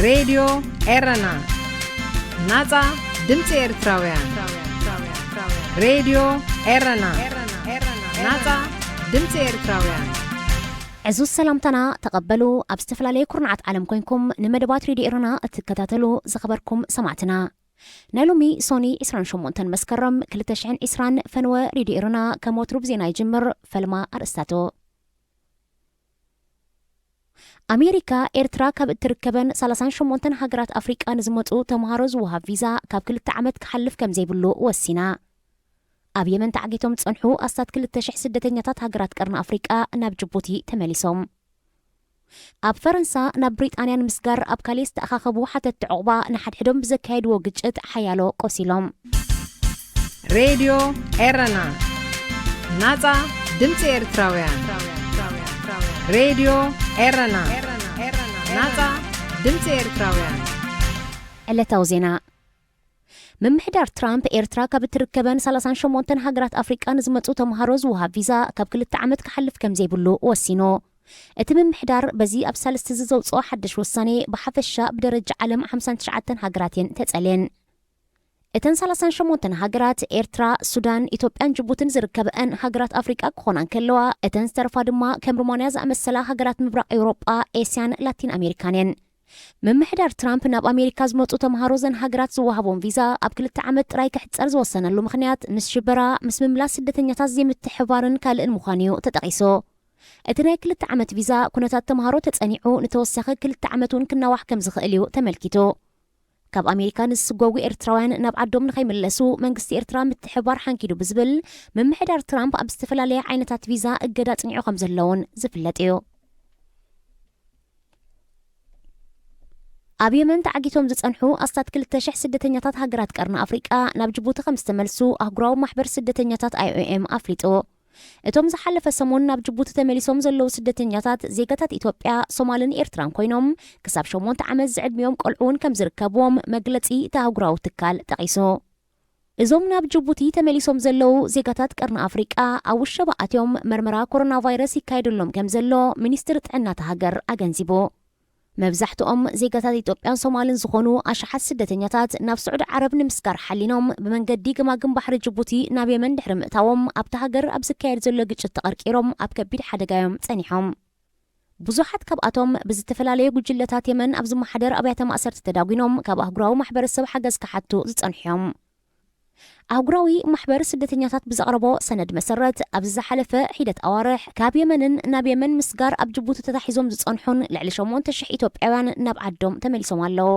ሬድዮ ኤረና፣ ናጻ ድምጺ ኤርትራውያን። ሬድዮ ኤረና፣ ናጻ ድምጺ ኤርትራውያን። ዕዙዝ ሰላምታና ተቐበሉ። ኣብ ዝተፈላለየ ኩርናዓት ዓለም ኮይንኩም ንመደባት ሬድዮ ኤረና እትከታተሉ ዝኸበርኩም ሰማዕትና፣ ናይ ሎሚ ሶኒ ዕስራን ሸሞንተን መስከረም ክልተ ሽሕን ዕስራን ፈነወ ሬድዮ ኤረና ከም ወትሩ ብዜና ይጅምር። ፈልማ ኣርእስታቱ። ኣሜሪካ፣ ኤርትራ ካብ እትርከበን ሰላሳን ሸሞንተን ሃገራት ኣፍሪቃ ንዝመጹ ተምሃሮ ዝወሃብ ቪዛ ካብ ክልተ ዓመት ክሓልፍ ከም ዘይብሉ ወሲና። ኣብ የመን ተዓጊቶም ዝጸንሑ ኣስታት ክልተ ሽሕ ስደተኛታት ሃገራት ቀርኒ ኣፍሪቃ ናብ ጅቡቲ ተመሊሶም። ኣብ ፈረንሳ፣ ናብ ብሪጣንያ ንምስጋር ኣብ ካሌ ዝተኣኻኸቡ ሓተትቲ ዑቕባ ንሓድሕዶም ብዘካየድዎ ግጭት ሓያሎ ቆሲሎም። ሬድዮ ኤረና፣ ናጻ ድምጺ ኤርትራውያን። ሬድዮ ኤረና፣ ናጻ ድምጺ ኤርትራውያን። ዕለታዊ ዜና። ምምሕዳር ትራምፕ፣ ኤርትራ ካብ እትርከበን ሰላሳን ሸሞንተን ሃገራት ኣፍሪቃ ንዝመጹ ተምሃሮ ዝወሃብ ቪዛ ካብ ክልተ ዓመት ክሓልፍ ከም ዘይብሉ ወሲኑ። እቲ ምምሕዳር በዚ ኣብ ሳልስቲ እዚ ዘውጽኦ ሓድሽ ውሳኔ፣ ብሓፈሻ ብደረጃ ዓለም ሓምሳን ትሽዓተን ሃገራት እየን ተጸልየን። እተን ሰላሳን ሸሞንተን ሃገራት፣ ኤርትራ፣ ሱዳን፣ ኢትዮጵያን ጅቡትን ዝርከበአን ሃገራት ኣፍሪቃ ክኾና እንከለዋ፣ እተን ዝተረፋ ድማ ከም ሮማንያ ዝኣመሰላ ሃገራት ምብራቕ ኤውሮጳ፣ ኤስያን ላቲን ኣሜሪካን እየን። ምምሕዳር ትራምፕ፣ ናብ ኣሜሪካ ዝመጹ ተምሃሮ ዘን ሃገራት ዝወሃቦም ቪዛ ኣብ ክልተ ዓመት ጥራይ ክሕጸር ዝወሰነሉ ምኽንያት፣ ምስ ሽበራ፣ ምስ ምምላስ ስደተኛታት ዘይምትሕብባርን ካልእን ምዃኑ እዩ ተጠቒሱ። እቲ ናይ ክልተ ዓመት ቪዛ፣ ኩነታት ተምሃሮ ተጸኒዑ፣ ንተወሳኺ ክልተ ዓመት እውን ክናዋሕ ከም ዝኽእል እዩ ተመልኪቱ። ካብ ኣሜሪካ ንዝስጎጉ ኤርትራውያን ናብ ዓዶም ንኸይምለሱ፣ መንግስቲ ኤርትራ ምትሕብባር ሓንኪዱ ብዝብል፣ ምምሕዳር ትራምፕ ኣብ ዝተፈላለየ ዓይነታት ቪዛ እገዳ ጽኒዑ ከም ዘለውን ዝፍለጥ እዩ። ኣብ የመን ተዓጊቶም ዝጸንሑ ኣስታት ክልተ ሽሕ ስደተኛታት ሃገራት ቀርኒ ኣፍሪቃ ናብ ጅቡቲ ከም ዝተመልሱ ኣህጉራዊ ማሕበር ስደተኛታት፣ ኣይ ኦ ኤም፣ ኣፍሊጡ። እቶም ዝሓለፈ ሰሙን ናብ ጅቡቲ ተመሊሶም ዘለዉ ስደተኛታት፣ ዜጋታት ኢትዮጵያ፣ ሶማልን ኤርትራን ኮይኖም፣ ክሳብ ሸሞንተ ዓመት ዝዕድሚኦም ቆልዑ እውን ከም ዝርከብዎም መግለጺ እቲ ኣህጉራዊ ትካል ጠቒሱ። እዞም ናብ ጅቡቲ ተመሊሶም ዘለዉ ዜጋታት ቀርኒ ኣፍሪቃ፣ ኣብ ውሸባ ኣትዮም መርመራ ኮሮና ቫይረስ ይካየደሎም ከም ዘሎ ሚኒስትሪ ጥዕና እታ ሃገር ኣገንዚቡ። መብዛሕትኦም ዜጋታት ኢትዮጵያን ሶማልን ዝኾኑ ኣሽሓት ስደተኛታት፣ ናብ ስዑዲ ዓረብ ንምስጋር ሓሊኖም ብመንገዲ ገማግም ባሕሪ ጅቡቲ ናብ የመን ድሕሪ ምእታዎም፣ ኣብታ ሃገር ኣብ ዝካየድ ዘሎ ግጭት ተቐርቂሮም ኣብ ከቢድ ሓደጋ እዮም ጸኒሖም። ብዙሓት ካብኣቶም ብዝተፈላለዩ ጉጅለታት የመን ኣብ ዝመሓደር ኣብያተ ማእሰርቲ ተዳጒኖም፣ ካብ ኣህጉራዊ ማሕበረሰብ ሓገዝ ክሓቱ ዝጸንሑ እዮም። ኣህጉራዊ ማሕበር ስደተኛታት ብዘቕረቦ ሰነድ መሰረት፣ ኣብዚ ዝሓለፈ ሒደት ኣዋርሕ፣ ካብ የመንን ናብ የመን ምስጋር ኣብ ጅቡቲ ተታሒዞም ዝጸንሑን ልዕሊ ሸሞንተ ሽሕ ኢትዮጵያውያን ናብ ዓዶም ተመሊሶም ኣለዉ።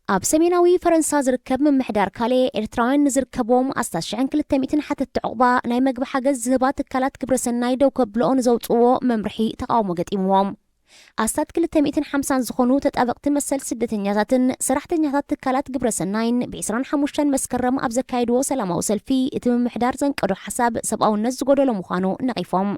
ኣብ ሰሜናዊ ፈረንሳ ዝርከብ ምምሕዳር ካሌ፣ ኤርትራውያን ንዝርከብዎም ኣስታት ሽሕን ክልተ ሚእትን ሓተትቲ ዑቕባ ናይ መግቢ ሓገዝ ዝህባ ትካላት ግብረሰናይ ደው ከብልኦ ንዘውጽእዎ መምርሒ ተቓውሞ ገጢምዎም። ኣስታት ክልተ ሚእትን ሓምሳን ዝኾኑ ተጣበቕቲ መሰል ስደተኛታትን ሰራሕተኛታት ትካላት ግብረሰናይን ብዕስራን ሓሙሽተን መስከረም ኣብ ዘካየድዎ ሰላማዊ ሰልፊ፣ እቲ ምምሕዳር ዘንቀዶ ሓሳብ ሰብኣውነት ዝጎደሎ ምዃኑ ነቒፎም።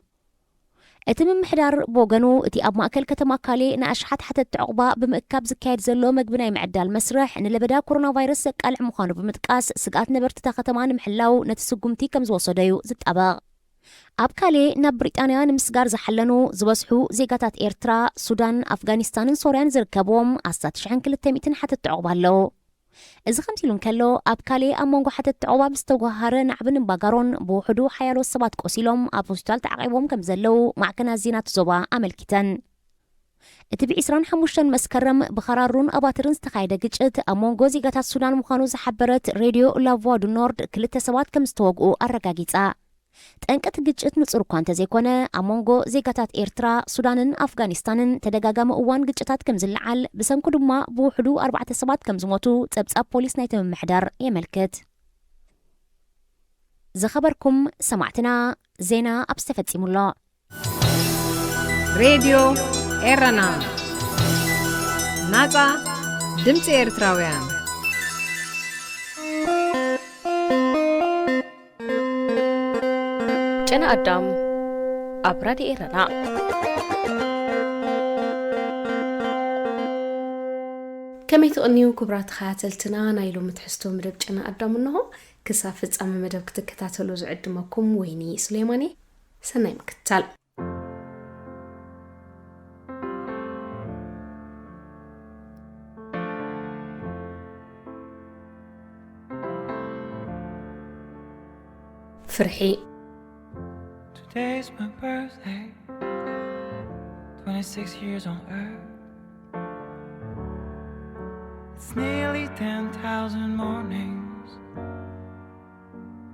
እቲ ምምሕዳር ብወገኑ፣ እቲ ኣብ ማእከል ከተማ ካሌ ንኣሽሓት ሓተትቲ ዑቕባ ብምእካብ ዝካየድ ዘሎ መግቢ ናይ ምዕዳል መስርሕ ንለበዳ ኮሮና ቫይረስ ዘቃልዕ ምዃኑ ብምጥቃስ፣ ስግኣት ነበርቲ እታ ከተማ ንምሕላው ነቲ ስጉምቲ ከም ዝወሰዶ እዩ ዝጣበቕ። ኣብ ካሌ ናብ ብሪጣንያ ንምስጋር ዝሓለኑ ዝበዝሑ ዜጋታት ኤርትራ፣ ሱዳን፣ ኣፍጋኒስታንን ሶርያን ዝርከብዎም ኣስታት ሽሕን ክልተ ሚእትን ሓተትቲ ዑቕባ ኣለዉ። እዚ ከምዚ ኢሉ እንከሎ፣ ኣብ ካሌ ኣብ መንጎ ሓተትቲ ዑቕባ ብዝተጓሃረ ናዕብን እምባጋሮን ብውሕዱ ሓያሎ ሰባት ቆሲሎም ኣብ ሆስፒታል ተዓቒቦም ከም ዘለዉ ማዕከናት ዜና እቲ ዞባ ኣመልኪተን። እቲ ብዕስራን ሓሙሽተን መስከረም ብኸራሩን ኣባትርን ዝተኻየደ ግጭት ኣብ መንጎ ዜጋታት ሱዳን ምዃኑ ዝሓበረት ሬድዮ ላቮዋ ዱ ኖርድ፣ ክልተ ሰባት ከም ዝተወግኡ ኣረጋጊጻ። ጠንቂ እቲ ግጭት ንጹር እኳ እንተዘይኮነ፣ ኣብ መንጎ ዜጋታት ኤርትራ፣ ሱዳንን ኣፍጋኒስታንን ተደጋጋሚ እዋን ግጭታት ከም ዝለዓል፣ ብሰንኩ ድማ ብውሕዱ ኣርባዕተ ሰባት ከም ዝሞቱ ጸብጻብ ፖሊስ ናይቲ ምምሕዳር የመልክት። ዝኸበርኩም ሰማዕትና፣ ዜና ኣብዚ ተፈጺሙ ኣሎ። ሬድዮ ኤረና፣ ናጻ ድምጺ ኤርትራውያን። ጨና ኣዳም ኣብ ራድዮ ኤረና። ከመይ ትቕንዩ ክቡራት ተኸታተልትና፣ ናይ ሎሚ ትሕዝቶ መደብ ጨና ኣዳም እንሆ። ክሳብ ፍጻመ መደብ ክትከታተሉ ዝዕድመኩም ወይኒ ሱሌማን እየ። ሰናይ ምክትታል። ፍርሒ። Today's my birthday, twenty-six years on earth. It's nearly ten thousand mornings.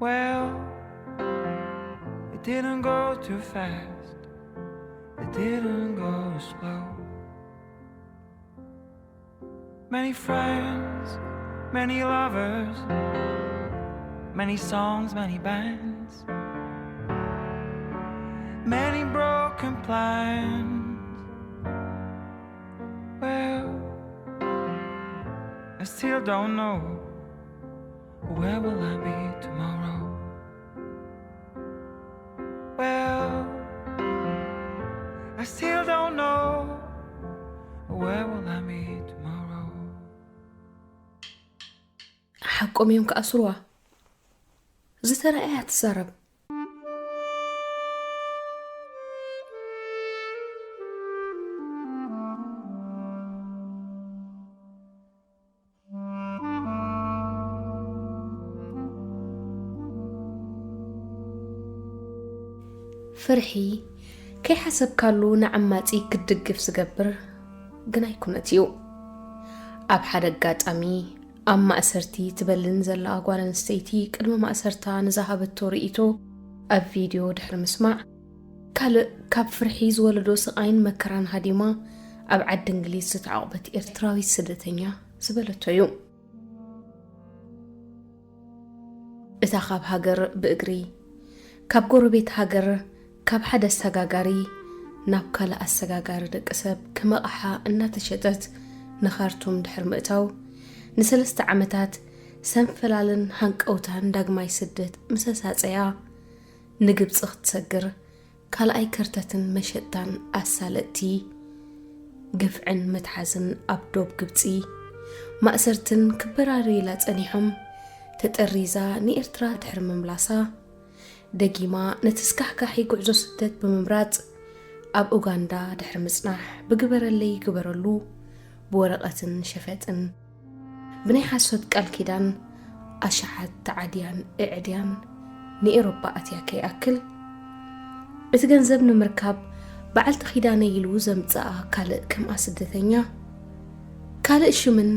Well, it didn't go too fast, it didn't go slow. Many friends, many lovers, many songs, many bands, many broken plans. Well, I still don't know, where will I be tomorrow? Well, I still don't know, where will I be tomorrow? ሓቆም እዮም ክኣስርዋ። ዝተረኣያ ትዛረብ። ፍርሒ ከይሓሰብካሉ ንዓማጺ ክትድግፍ ዝገብር ግን ኣይኩነት እዩ። ኣብ ሓደ ኣጋጣሚ ኣብ ማእሰርቲ ትበልን ዘለኣ ጓል ኣንስተይቲ ቅድሚ ማእሰርታ ንዝሃበቶ ርእይቶ ኣብ ቪድዮ ድሕሪ ምስማዕ፣ ካልእ ካብ ፍርሒ ዝወለዶ ስቓይን መከራን ሃዲማ ኣብ ዓዲ እንግሊዝ ዝተዓቑበት ኤርትራዊት ስደተኛ ዝበለቶ እዩ። እታ ካብ ሃገር ብእግሪ፣ ካብ ጎረቤት ሃገር፣ ካብ ሓደ ኣሰጋጋሪ ናብ ካልእ ኣሰጋጋሪ ደቂ ሰብ ከም ኣቕሓ እናተሸጠት ንኻርቱም ድሕሪ ምእታው፣ ንሰለስተ ዓመታት ሰንፈላልን ሃንቀውታን ዳግማይ ስደት ምስ ኣሳጸያ፣ ንግብጺ ክትሰግር ካልኣይ ከርተትን መሸጣን ኣሳለጥቲ፣ ግፍዕን ምትሓዝን ኣብ ዶብ ግብጺ፣ ማእሰርትን ክበራረዩላ ጸኒሖም፣ ተጠሪዛ ንኤርትራ ድሕሪ ምምላሳ፣ ደጊማ ነቲ ስካሕካሒ ጉዕዞ ስደት ብምምራጽ፣ ኣብ ኡጋንዳ ድሕሪ ምጽናሕ ብግበረለይ ግበረሉ ብወረቐትን ሸፈጥን ብናይ ሓሶት ቃል ኪዳን ኣሽሓት ተዓድያን እዕድያን ንኤሮጳ ኣትያ ከይኣክል፣ እቲ ገንዘብ ንምርካብ በዓልቲ ኪዳነይ ኢሉ ዘምጽኣ ካልእ ከምኣ ስደተኛ፣ ካልእ ሽምን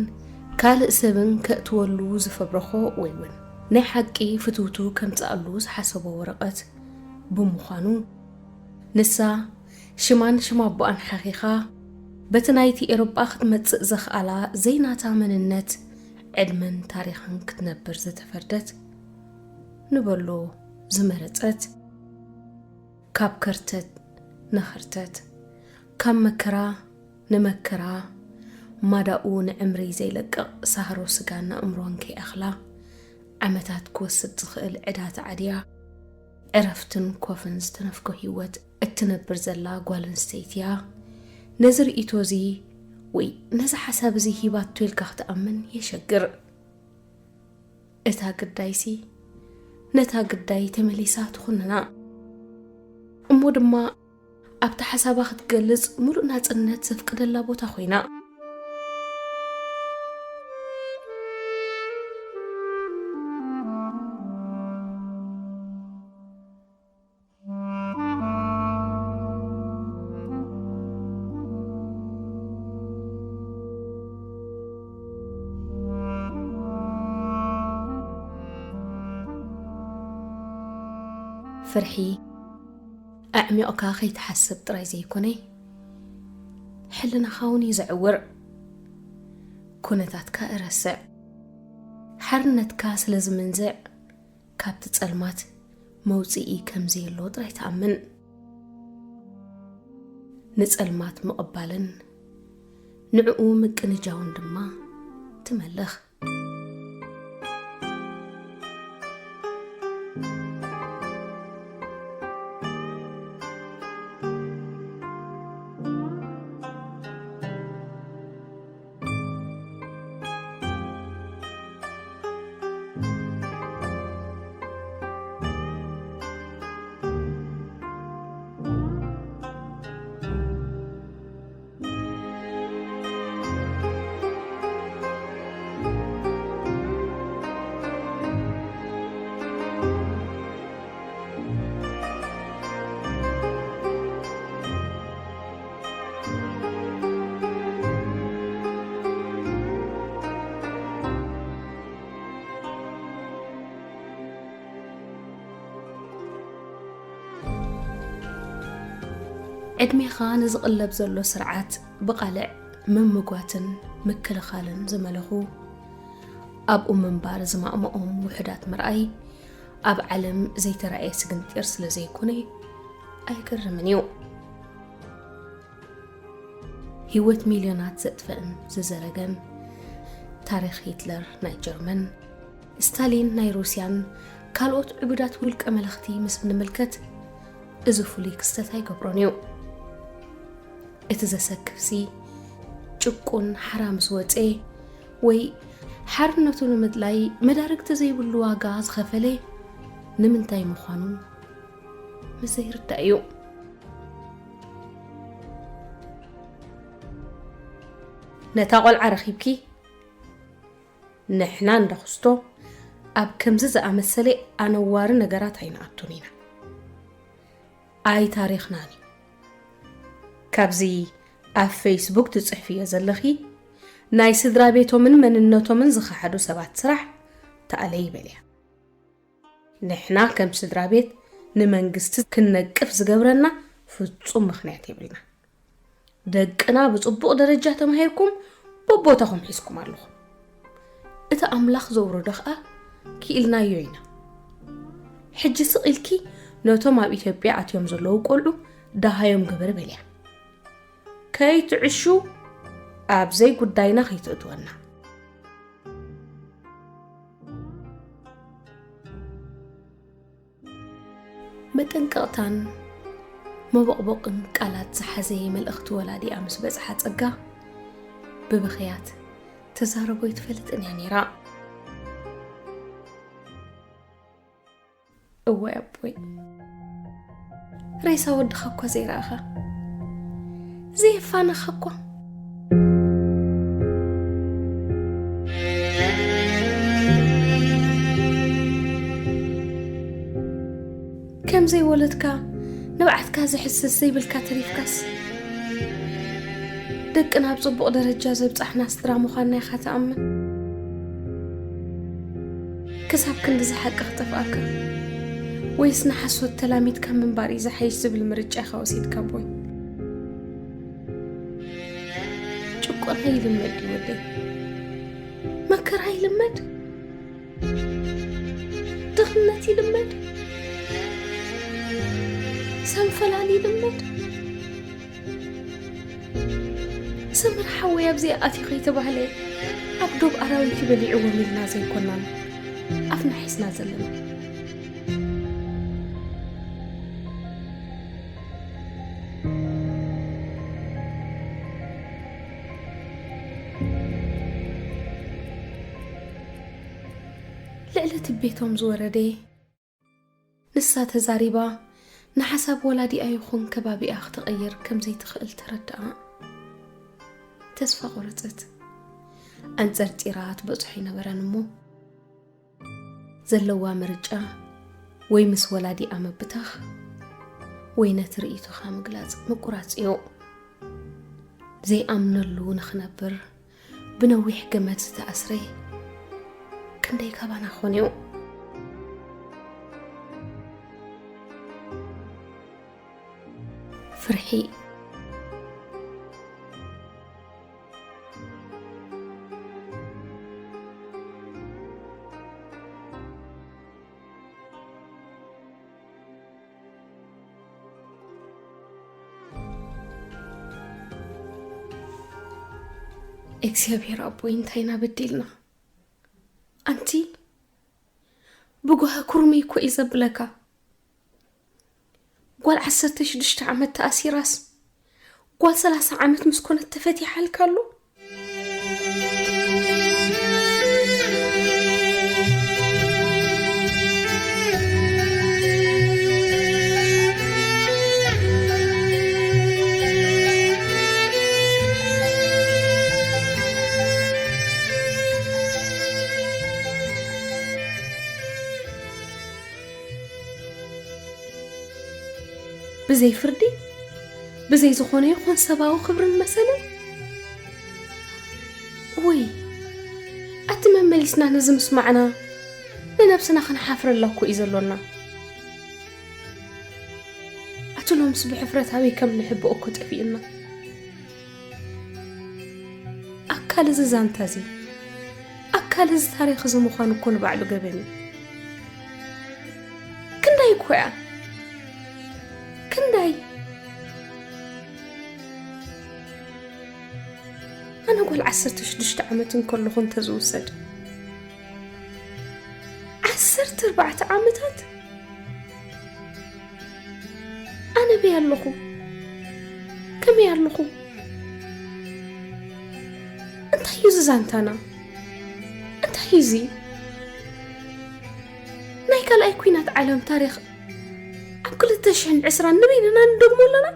ካልእ ሰብን ከእትወሉ ዝፈብረኾ ወይ እውን ናይ ሓቂ ፍትውቱ ከምጽኣሉ ዝሓሰቦ ወረቐት ብምዃኑ፣ ንሳ ሽማን ሽም ኣቦኣን ሓኺኻ፣ በቲ ናይቲ ኤሮጳ ክትመጽእ ዘኽኣላ ዘይናታ መንነት፣ ዕድመን ታሪኽን ክትነብር ዝተፈርደት፣ ንበሎ ዝመረጸት፣ ካብ ከርተት ንኸርተት፣ ካብ መከራ ንመከራ፣ ማዳኡ ንዕምሪ ዘይለቅቕ ሳህሮ ስጋን ኣእምሮን ከይኣኽላ፣ ዓመታት ክወስድ ዝኽእል ዕዳ ተዓድያ፣ ዕረፍትን ኮፍን ዝተነፍጎ ህይወት እትነብር ዘላ ጓል ኣንስተይቲ እያ። ነዚ ርእይቶ እዚ ወይ ነዚ ሓሳብ እዚ ሂባቶ ኢልካ ክትኣምን የሸግር። እታ ግዳይሲ ነታ ግዳይ ተመሊሳ ትኹንና። እሞ ድማ ኣብቲ ሓሳባ ክትገልጽ ምሉእ ናጽነት ዘፍቅደላ ቦታ ኮይና። ፍርሒ ኣዕሚቕካ ከይትሓስብ ጥራይ ዘይኮነ፣ ሕልናኻ እውን እዩ ዘዕውር። ኩነታትካ እረስዕ። ሓርነትካ ስለ ዝምንዝዕ፣ ካብቲ ጸልማት መውጽኢ ከም ዘየሎ ጥራይ ትኣምን። ንጸልማት ምቕባልን ንዕኡ ምቅንጃውን ድማ ትመልኽ። ዕድሜኻ ንዝቕለብ ዘሎ ስርዓት ብቓልዕ ምምጓትን ምክልኻልን ዝመለኹ፣ ኣብኡ ምንባር ዝማእምኦም ውሑዳት ምርኣይ፣ ኣብ ዓለም ዘይተራእየ ስግንጢር ስለ ዘይኮነ ኣይገርምን እዩ። ህይወት ሚልዮናት ዘጥፈእን ዝዘረገን፣ ታሪኽ ሂትለር ናይ ጀርመን፣ ስታሊን ናይ ሩስያን ካልኦት ዕቡዳት ውልቀ መለኽቲ ምስ እንምልከት፣ እዚ ፍሉይ ክስተት ኣይገብሮን እዩ። እቲ ዘሰክፍሲ፣ ጭቁን ሓራ ምስ ወጸ ወይ ሓርነቱ ንምድላይ መዳርግቲ ዘይብሉ ዋጋ ዝኸፈለ ንምንታይ ምዃኑ ምስ ዘይርዳእ እዩ። ነታ ቆልዓ ረኺብኪ፣ ንሕና እንዳ ኩስቶ ኣብ ከምዚ ዝኣመሰለ ኣነዋሪ ነገራት ኣይንኣቱን ኢና። ኣይ ታሪኽናን እዩ። ካብዚ ኣብ ፌስቡክ ትጽሕፍዮ ዘለኺ ናይ ስድራ ቤቶምን መንነቶምን ዝኸሓዱ ሰባት ስራሕ ተኣለይ በልያ። ንሕና ከም ስድራ ቤት ንመንግስቲ ክንነቅፍ ዝገብረና ፍጹም ምኽንያት የብልና። ደቅና ብጽቡቕ ደረጃ ተማሂርኩም በቦታኹም ሒዝኩም ኣለኹም። እቲ ኣምላኽ ዘውረዶ ኸኣ ክኢልናዮ ኢና። ሕጂ ስቕ ኢልኪ ነቶም ኣብ ኢትዮጵያ ኣትዮም ዘለዉ ቆልዑ ደሃዮም ግበሪ በልያ። ከይትዕሹ ኣብ ዘይጉዳይና ከይትእትወና። መጠንቀቕታን መቦቕቦቕን ቃላት ዝሓዘ መልእኽቲ ወላዲኣ ምስ በጽሓ ጸጋ ብብኽያት ተዛረቦ ኣይትፈልጥን እያ ነይራ። እዋይ ኣቦይ፣ ሬሳ ወድኻ እኳ ዘይረኣኻ፣ ዘየፋነኻ እኳ። ከም ዘይወለድካ ንብዓትካ ዘሕስስ ዘይብልካ ተሪፍካስ፣ ደቅና ኣብ ጽቡቕ ደረጃ ዘብጻሕና ስድራ ምዃንና ኢኻ ትኣምን? ክሳብ ክንድዚ ሓቂ ክጠፍኣካ? ወይስ ንሓሶት ተላሚድካ ምንባር እዩ ዝሓይሽ ዝብል ምርጫ ኢኻ ወሲድካ ኣቦይ? ጭቆና ይልመድ እዩ ወደይ። መከራ ይልመድ። ድኽነት ይልመድ። ሰንፈላል ይልመድ። ሰመረ ሓወይ ኣብዚኣ ኣትዩ ከይተባህለ ኣብ ዶብ ኣራዊት ይበሊዕዎም ኢልና ዘይኮናን ኣፍና ሒዝና ዘለና። ልዕሊ እቲ ቤቶም ዝወረደ ንሳ ተዛሪባ፣ ንሓሳብ ወላዲኣ ይኹን ከባቢኣ ክትቕይር ከም ዘይትኽእል ተረድኣ። ተስፋ ቆረጸት። ኣንጸርጺራ ትበጽሖ ኣይነበረን እሞ፣ ዘለዋ ምርጫ ወይ ምስ ወላዲኣ ምብታኽ ወይ ነቲ ርእይቶኻ ምግላጽ ምቁራጽ እዩ። ዘይኣምነሉ ንኽነብር ብነዊሕ ገመድ ዝተኣስረ ክንደይ ካባና ኾን እዩ? ፍርሒ። እግዚኣብሔር ኣቦይ፣ እንታይ ኢና በዲልና? ኣንቲ ብጓሂ ኩርምይ እኮ እዩ ዘብለካ። ጓል ዓሰርተ ሽዱሽተ ዓመት ተኣሲራስ፣ ጓል ሰላሳ ዓመት ምስ ኮነት ተፈቲሓልካ ኣሎ። ብዘይ ፍርዲ፣ ብዘይ ዝኾነ ይኹን ሰብኣዊ ክብርን መሰልን? ወይ፣ ኣቲ መመሊስና ነዚ ምስማዕና፣ ንነብስና ክንሓፍረላ እኮ እዩ ዘሎና። ኣቲ ስሎምስ ብሕፍረት ኣበይ ከም ንሕብኦ እኮ ጠፊእና። ኣካል እዚ ዛንታ እዚ፣ ኣካል እዚ ታሪኽ እዚ ምዃኑ እኮ ንባዕሉ ገበን እዩ። ክንዳይ እኮ እያ። ክንዳይ። ኣነ ጓል ዓሰርተ ሽዱሽተ ዓመት እንከለኹ እንተዝውሰድ፣ ዓሰርተ ኣርባዕተ ዓመታት ኣነ በይ ኣለኹ? ከመይ ኣለኹ? እንታይ እዩ እዚ ዛንታና? እንታይ እዩ እዚ? ናይ ካልኣይ ኲናት ዓለም ታሪኽ ኣብ ክልተ ሽሕን ዕስራን ንበይንና ንደግሞ ኣለና?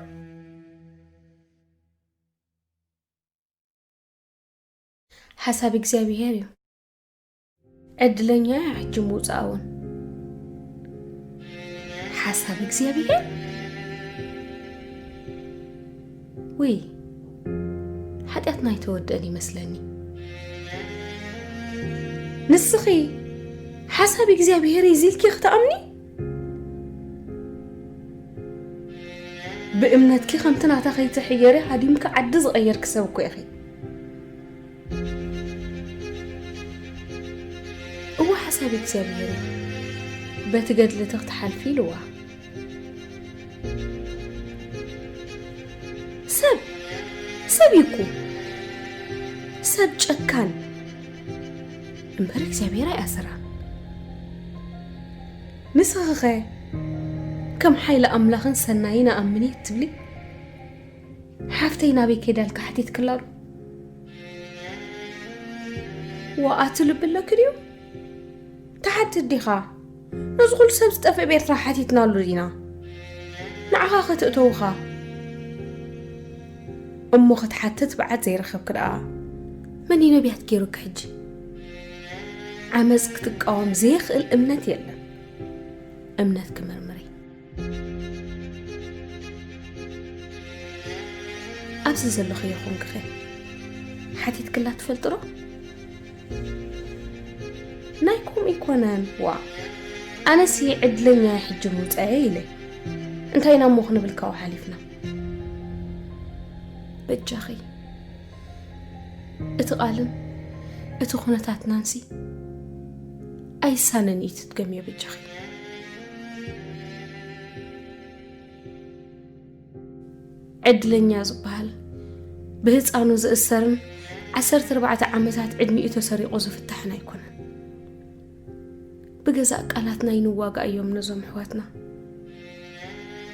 ሓሳብ እግዚኣብሄር እዩ። ዕድለኛ እያ ሕጂ ምውፅኣ እውን። ሓሳብ እግዚኣብሄር? ውይ፣ ሓጢኣትና ኣይተወደእን ይመስለኒ። ንስኺ ሓሳብ እግዚኣብሄር እዩ ኢልኪ ክትኣምኒ? ብእምነትኪ ከምቲ ናታ ከይትሕየሪ ሃዲምኪ ዓዲ ዝቐየርኪ ሰብ እኮ ኢኺ። እወ ሓሳብ እግዚኣብሄር እዩ። በቲ ገድሊ እቲ ክትሓልፊ ኢልዋ። ሰብ፣ ሰብ እዩ እኮ። ሰብ ጨካን እምበር እግዚኣብሄር ኣይኣሰራን። ንስኺኸ ከም ሓይሊ ኣምላኽን ሰናይን ኣኣምን እየ ትብሊ? ሓፍተይ ናበይ ከይዳ ኢልካ ሓቲትክላ ዶ? ዋእ ኣቲ ልቢ ኣለኪ ድዩ? ትሓትት ዲኻ? ነዚ ኩሉ ሰብ ዝጠፍእ ኣብ ኤርትራ ሓቲትናሉ ዲና? ንዓኻ ከተእተውኻ። እሞ ክትሓትት ብዓት ዘይረኸብኪ ደኣ መን እዩ ነቢያት ገይሩኪ ሕጂ? ዓመጽ ክትቃወም ዘይኽእል እምነት የለን። እምነትኪ መርምሪ። ኣብዚ ዘለኽዮ ኮንክኸ ሓቲትክላ ትፈልጢ ዶ? ናይ ከምኡ ኣይኮነን። ዋ፣ ኣነሲ ዕድለኛ ሕጂ ምውፀየ ኢለ። እንታይ ኢና እሞ ክንብል ካብኡ ሓሊፍና? በጃኺ፣ እቲ ቃልን እቲ ኩነታትናንሲ ኣይሳነን እዩ ትትገምዮ በጃኺ። ዕድለኛ ዝበሃል ብህፃኑ ዝእሰርን ዓሰርተ ኣርባዕተ ዓመታት ዕድሚኡ ተሰሪቑ ዝፍታሕን ኣይኮነን። ብገዛእ ቃላትና ኣይንዋጋእ እዮም ነዞም ኣሕዋትና።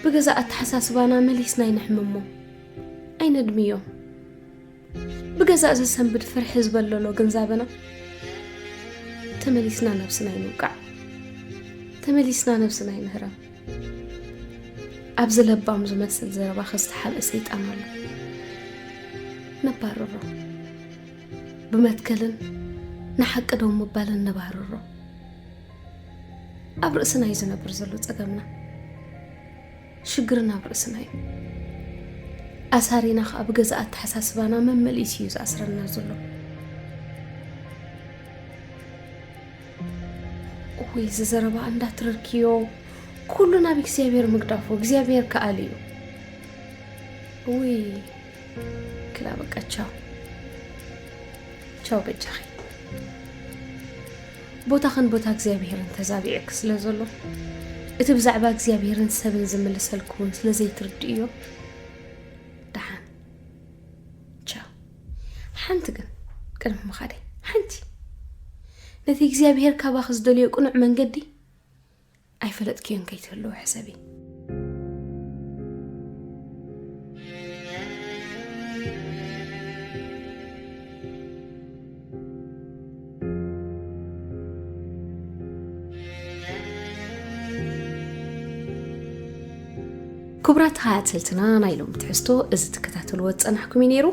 ብገዛእ ኣተሓሳስባና መሊስና ኣይነሕምሞም፣ ኣይነድምዮም። ብገዛእ ዘሰንብድ ፍርሒ ዝበለሎ ግንዛበና ተመሊስና ነብስና ኣይንውቃዕ፣ ተመሊስና ነብስና ኣይንህረም። ኣብዚ ለባም ዝመስል ዘረባ ከዝተሓብአ ሰይጣን ኣሎ። ነባርሮ። ብመትከልን ንሓቂ ደው ምባልን ነባርሮ። ኣብ ርእስና እዩ ዝነብር ዘሎ ጸገምና። ሽግርና ኣብ ርእስና እዩ። ኣሳሪና ኸኣ ብገዛእ ኣተሓሳስባና መመሊሱ እዩ ዝኣስረና ዘሎ። እውይ፣ እዚ ዘረባ እንዳትረርክዮ ኩሉ ናብ እግዚኣብሔር ምግዳፉ፣ እግዚኣብሔር ከኣል እዩ። እውይ፣ ክላ በቃ ቻው። ቻው በጃኺ። ቦታኽን ቦታ እግዚኣብሔርን ተዛቢዑኪ ስለ ዘሎ፣ እቲ ብዛዕባ እግዚኣብሔርን ሰብን ዝምልሰልኪ እውን ስለ ዘይትርድእዮ፣ ደሓን። ቻው። ሓንቲ ግን፣ ቅድሚ ምኻደይ፣ ሓንቲ። ነቲ እግዚኣብሔር ካባኺ ዝደልዮ ቅኑዕ መንገዲ ኣይፈለጥክዮን ከይትህልዊ ሕሰቢ። ክቡራት ተኸታተልትና፣ ናይ ሎሚ ትሕዝቶ እዚ ትከታተልዎ ዝጸናሕኩም እዩ ነይሩ።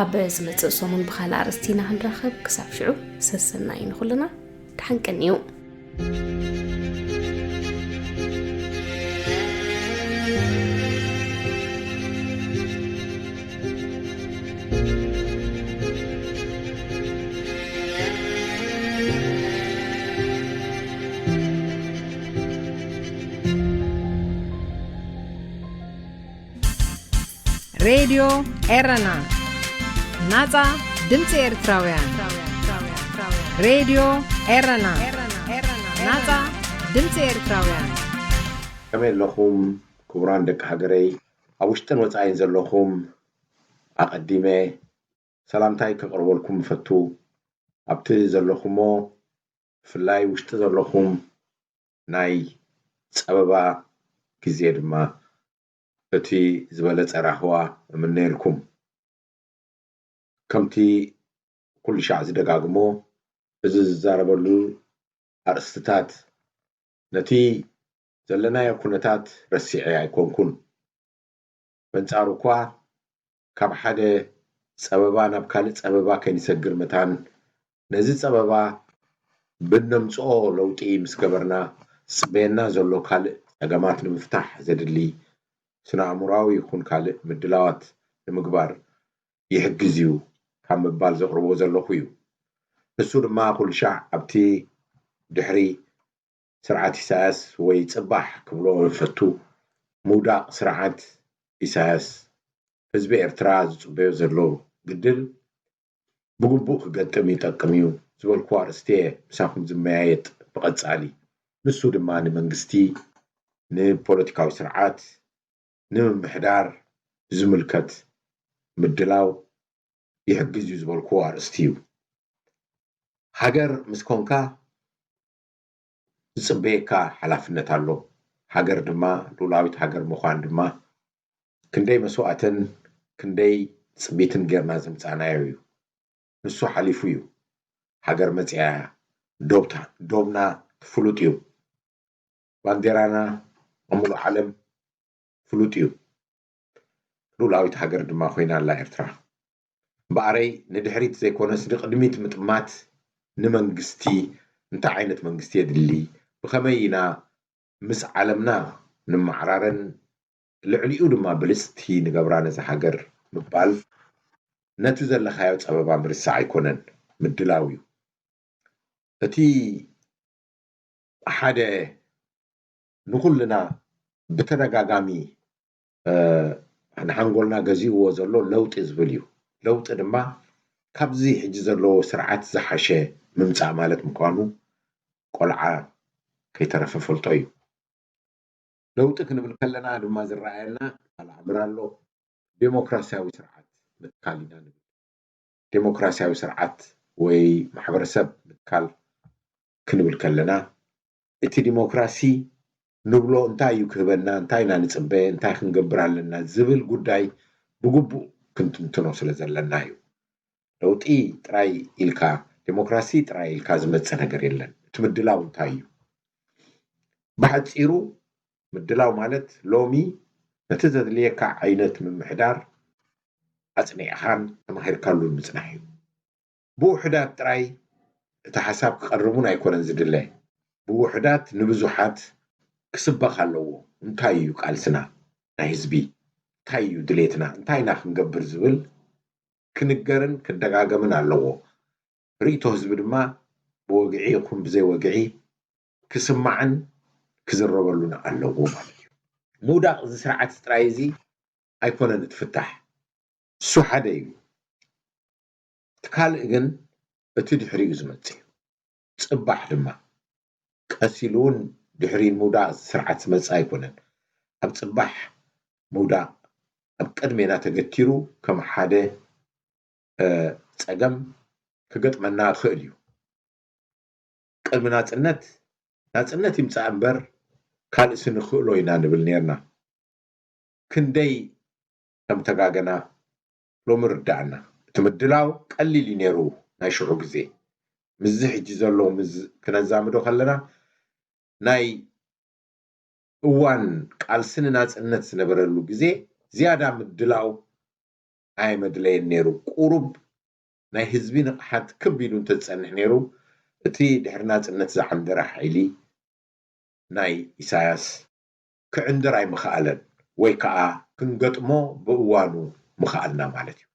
ኣብ ዝመጽእ ሰሙን ብኻልእ ኣርእስቲ ኢና ክንራኸብ። ክሳብ ሽዑ ሰሰናዩ ንኹልና። ደሓን ቀንዩ። ሬድዮ ኤረና፣ ናጻ ድምጺ ኤርትራውያን። ሬድዮ ኤረና፣ ናጻ ድምጺ ኤርትራውያን። ከመይ ኣለኹም ክቡራን ደቂ ሃገረይ፣ ኣብ ውሽጥን ወጻኢን ዘለኹም? ኣቐዲመ ሰላምታይ ከቕርበልኩም እፈቱ። ኣብቲ ዘለኹሞ፣ ብፍላይ ውሽጢ ዘለኹም፣ ናይ ጸበባ ግዜ ድማ እቲ ዝበለጸ ራህዋ እምነየልኩም። ከምቲ ኩሉ ሻዕ ዝደጋግሞ፣ እዚ ዝዛረበሉ ኣርእስትታት ነቲ ዘለናዮ ኩነታት ረሲዐ ኣይኮንኩን። በንጻሩ እኳ፣ ካብ ሓደ ጸበባ ናብ ካልእ ጸበባ ከይንሰግር መታን፣ ነዚ ጸበባ ብነምጽኦ ለውጢ ምስ ገበርና፣ ዝጽበየና ዘሎ ካልእ ጸገማት ንምፍታሕ ዘድሊ ስነ-ኣእምሮኣዊ ይኹን ካልእ ምድላዋት ንምግባር ይሕግዝ እዩ ካብ ምባል ዘቕርቦ ዘለኹ እዩ። ንሱ ድማ ኩሉ ሻዕ ኣብቲ ድሕሪ ስርዓት ኢሳያስ ወይ ጽባሕ ክብሎ እፈቱ፣ ምውዳቕ ስርዓት ኢሳያስ ህዝቢ ኤርትራ ዝጽበዮ ዘሎ ግድል ብግቡእ ክገጥም ይጠቅም እዩ ዝበልኩዎ ኣርእስቲ እየ ምሳኹም ዝመያየጥ ብቐጻሊ። ንሱ ድማ ንመንግስቲ፣ ንፖለቲካዊ ስርዓት፣ ንምምሕዳር ዝምልከት ምድላው ይሕግዝ እዩ ዝበልኩዎ ኣርእስቲ እዩ። ሃገር ምስ ኮንካ ዝጽበየካ ሓላፍነት ኣሎ። ሃገር ድማ፣ ልኡላዊት ሃገር ምዃን ድማ ክንደይ መስዋእትን ክንደይ ጽቢትን ጌርና ዘምጻእናዮ እዩ። ንሱ ሓሊፉ እዩ። ሃገር መጺኣ እያ። ዶብታ-፣ ዶብና ፍሉጥ እዩ። ባንዴራና ኣብ ሙሉእ ዓለም ፍሉጥ እዩ። ልኡላዊት ሃገር ድማ ኮይና ኣላ ኤርትራ። እምበኣረይ ንድሕሪት ዘይኮነስ ንቕድሚት ምጥማት ንመንግስቲ፣ እንታይ ዓይነት መንግስቲ የድሊ፣ ብኸመይ ኢና ምስ ዓለምና ንመዓራረን ልዕሊኡ ድማ ብልጽቲ ንገብራ ነዛ ሃገር ምባል ነቲ ዘለኻዮ ጸበባ ምርሳዕ ኣይኮነን፣ ምድላው እዩ። እቲ ሓደ ንኹልና ብተደጋጋሚ፣ እ፣ ንሓንጎልና ገዚእዎ ዘሎ ለውጢ ዝብል እዩ። ለውጢ ድማ ካብዚ ሕጂ ዘለዎ ስርዓት ዝሓሸ ምምጻእ ማለት ምዃኑ ቆልዓ ከይተረፈ ፈልጦ እዩ። ለውጢ ክንብል ከለና ድማ ዝረኣየና ካልእ ኣምር ኣሎ። ዴሞክራሲያዊ ስርዓት ምትካል ኢና ንብል። ዴሞክራሲያዊ ስርዓት ወይ ማሕበረሰብ ምትካል ክንብል ከለና፣ እቲ ዲሞክራሲ ንብሎ እንታይ እዩ ክህበና፣ እንታይ ኢና ንጽበ፣ እንታይ ክንገብር ኣለና ዝብል ጉዳይ ብግቡእ ክንትንትኖ ስለ ዘለና እዩ። ለውጢ ጥራይ ኢልካ፣ ዴሞክራሲ ጥራይ ኢልካ ዝመጽእ ነገር የለን። እቲ ምድላው እንታይ እዩ? ብሓጺሩ፣ ምድላው ማለት ሎሚ ነቲ ዘድልየካ ዓይነት ምምሕዳር ኣጽኒዕኻን ተማሂርካሉን ምጽናሕ እዩ። ብውሑዳት ጥራይ እቲ ሓሳብ ክቐርብ እውን ኣይኮነን ዝድለ። ብውሑዳት ንብዙሓት ክስበኽ ኣለዎ። እንታይ እዩ ቃልስና ናይ ህዝቢ? እንታይ እዩ ድሌትና? እንታይ ኢና ክንገብር ዝብል ክንገርን ክደጋገምን ኣለዎ። ርእይቶ ህዝቢ ድማ ብወግዒ ይኹን ብዘይ ወግዒ ክስማዕን ክዝረበሉን ኣለዎ ማለት እዩ። ምውዳቕ እዚ ስርዓት ጥራይ እዚ ኣይኮነን እቲ ፍታሕ። እሱ ሓደ እዩ። እቲ ካልእ ግን እቲ ድሕሪኡ ዝመጽእ እዩ። ጽባሕ ድማ ቀስ ኢሉ እውን ድሕሪ ምውዳቕ ስርዓት ዝመጽእ ኣይኮነን። ኣብ ጽባሕ ምውዳቕ ኣብ ቅድሜና ተገቲሩ ከም ሓደ፣ እ፣ ጸገም ክገጥመና ይኽእል እዩ። ቅድሚ ናጽነት፣ ናጽነት ይምጻእ እምበር ካልእሲ ንኽእሎ ኢና ንብል ኔርና። ክንደይ ከም ተጋገና ሎሚ ርዳኣና። እቲ ምድላው ቀሊል እዩ ነይሩ ናይ ሽዑ ግዜ። ምስዚ ሕጂ ዘሎ ምስ ክነዛምዶ ከለና፣ ናይ እዋን ቃልሲ ንናጽነት ዝነበረሉ ግዜ ዝያዳ ምድላው ኣየመድለየን ነይሩ። ቁሩብ ናይ ህዝቢ ንቕሓት ክብ ኢሉ እንተዝጸንሕ ነይሩ፣ እቲ ድሕሪ ናጽነት ዝዓንደረ ሓይሊ ናይ ኢሳያስ ክዕንድር ኣይምኸኣለን፣ ወይ ከኣ ክንገጥሞ ብእዋኑ ምኸኣልና ማለት እዩ።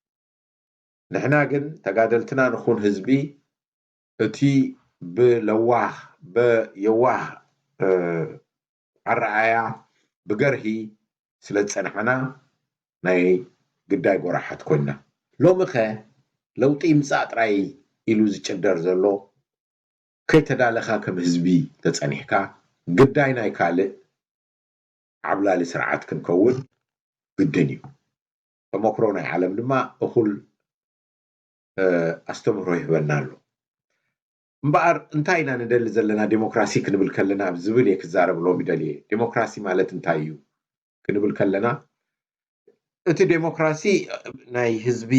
ንሕና ግን ተጋደልትና ንኹን ህዝቢ እቲ ብለዋህ፣ ብየዋህ፣ እ፣ ኣረኣያ ብገርሂ ስለ ዝጸንሐና ናይ ግዳይ ጎራሓት ኮይና። ሎሚ ኸ ለውጢ ይምጻእ ጥራይ ኢሉ ዝጭደር ዘሎ፣ ከይተዳለኻ ከም ህዝቢ ተጸኒሕካ፣ ግዳይ ናይ ካልእ ዓብላሊ ስርዓት ክንከውን ግድን እዩ። ተመክሮ ናይ ዓለም ድማ እኹል ኣስተምህሮ ይህበና ኣሎ። እምበኣር እንታይ ኢና ንደሊ ዘለና ዴሞክራሲ ክንብል ከለና ዝብል እየ ክዛረብ ሎሚ ደልየ። ዴሞክራሲ ማለት እንታይ እዩ ክንብል ከለና፣ እቲ ዴሞክራሲ ናይ ህዝቢ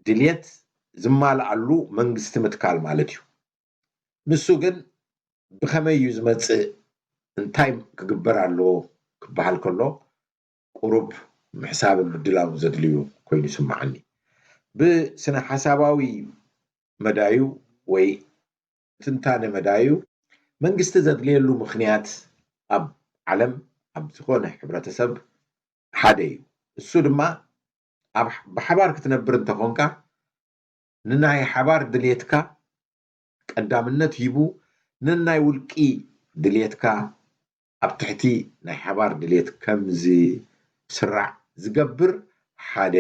ድልየት ዝማልኣሉ መንግስቲ ምትካል ማለት እዩ። ንሱ ግን ብኸመይ እዩ ዝመጽእ፣ እንታይ ክግበር ኣለዎ ክበሃል ከሎ፣ ቁሩብ ምሕሳብን ምድላውን ዘድልዩ ኮይኑ ይስምዓኒ። ብስነ ሓሳባዊ መዳዩ ወይ ትንታነ መዳዩ፣ መንግስቲ ዘድልየሉ ምኽንያት ኣብ ዓለም፣ ኣብ ዝኾነ ሕብረተሰብ ሓደ እዩ። እሱ ድማ ኣብ ብሓባር ክትነብር እንተኾንካ፣ ንናይ ሓባር ድልየትካ ቀዳምነት ሂቡ፣ ንናይ ውልቂ ድልየትካ ኣብ ትሕቲ ናይ ሓባር ድልየት ከም ዝስራዕ ዝገብር ሓደ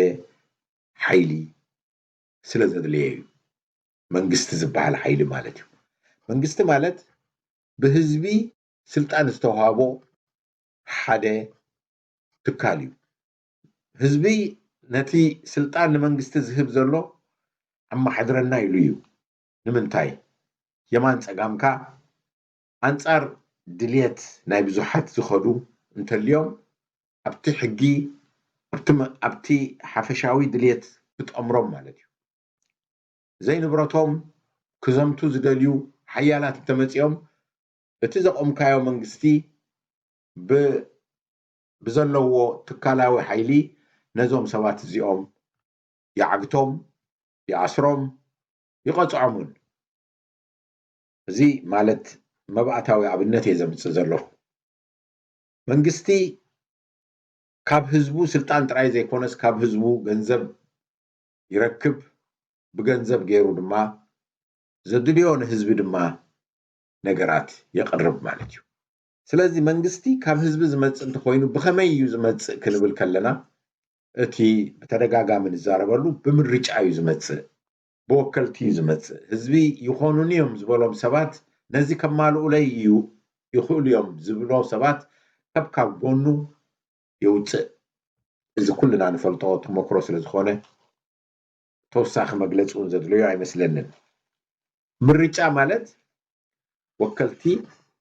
ሓይሊ ስለ ዘድለየ እዩ። መንግስቲ ዝበሃል ሓይሊ ማለት እዩ። መንግስቲ ማለት ብህዝቢ ስልጣን ዝተዋህቦ ሓደ ትካል እዩ። ህዝቢ ነቲ ስልጣን ንመንግስቲ ዝህብ ዘሎ ኣመሓድረና ኢሉ እዩ። ንምንታይ? የማን ጸጋምካ ኣንጻር ድልየት ናይ ብዙሓት ዝኸዱ እንተልዮም፣ ኣብቲ ሕጊ፣ ኣብቲ መ-፣ ኣብቲ ሓፈሻዊ ድልየት ክጠምሮም ማለት እዩ። ዘይንብረቶም ክዘምቱ ዝደልዩ ሓያላት እንተመጺኦም፣ እቲ ዘቆምካዮ መንግስቲ ብ-፣ ብዘለዎ ትካላዊ ሓይሊ ነዞም ሰባት እዚኦም ይዓግቶም፣ ይኣስሮም፣ ይቐጽዖም እውን። እዚ ማለት መባእታዊ ኣብነት እየ ዘምጽእ ዘለኹ። መንግስቲ ካብ ህዝቡ ስልጣን ጥራይ ዘይኮነስ፣ ካብ ህዝቡ ገንዘብ ይረክብ፣ ብገንዘብ ገይሩ ድማ ዘድልዮ ንህዝቢ ድማ ነገራት የቕርብ ማለት እዩ። ስለዚ መንግስቲ ካብ ህዝቢ ዝመጽእ እንተኾይኑ፣ ብኸመይ እዩ ዝመጽእ ክንብል ከለና፣ እቲ ብተደጋጋሚ ንዛረበሉ ብምርጫ እዩ ዝመጽእ፣ ብወከልቲ እዩ ዝመጽእ። ህዝቢ ይኾኑኒ እዮም ዝበሎም ሰባት፣ ነዚ ከማልኡለይ እዩ፣ ይኽእሉ እዮም ዝብሎ ሰባት ከብካብ ጎኑ የውጽእ። እዚ ኩልና ንፈልጦ ተመክሮ ስለ ዝኾነ፣ ተወሳኺ መግለጺ እውን ዘድለዮ ኣይመስለንን። ምርጫ ማለት ወከልቲ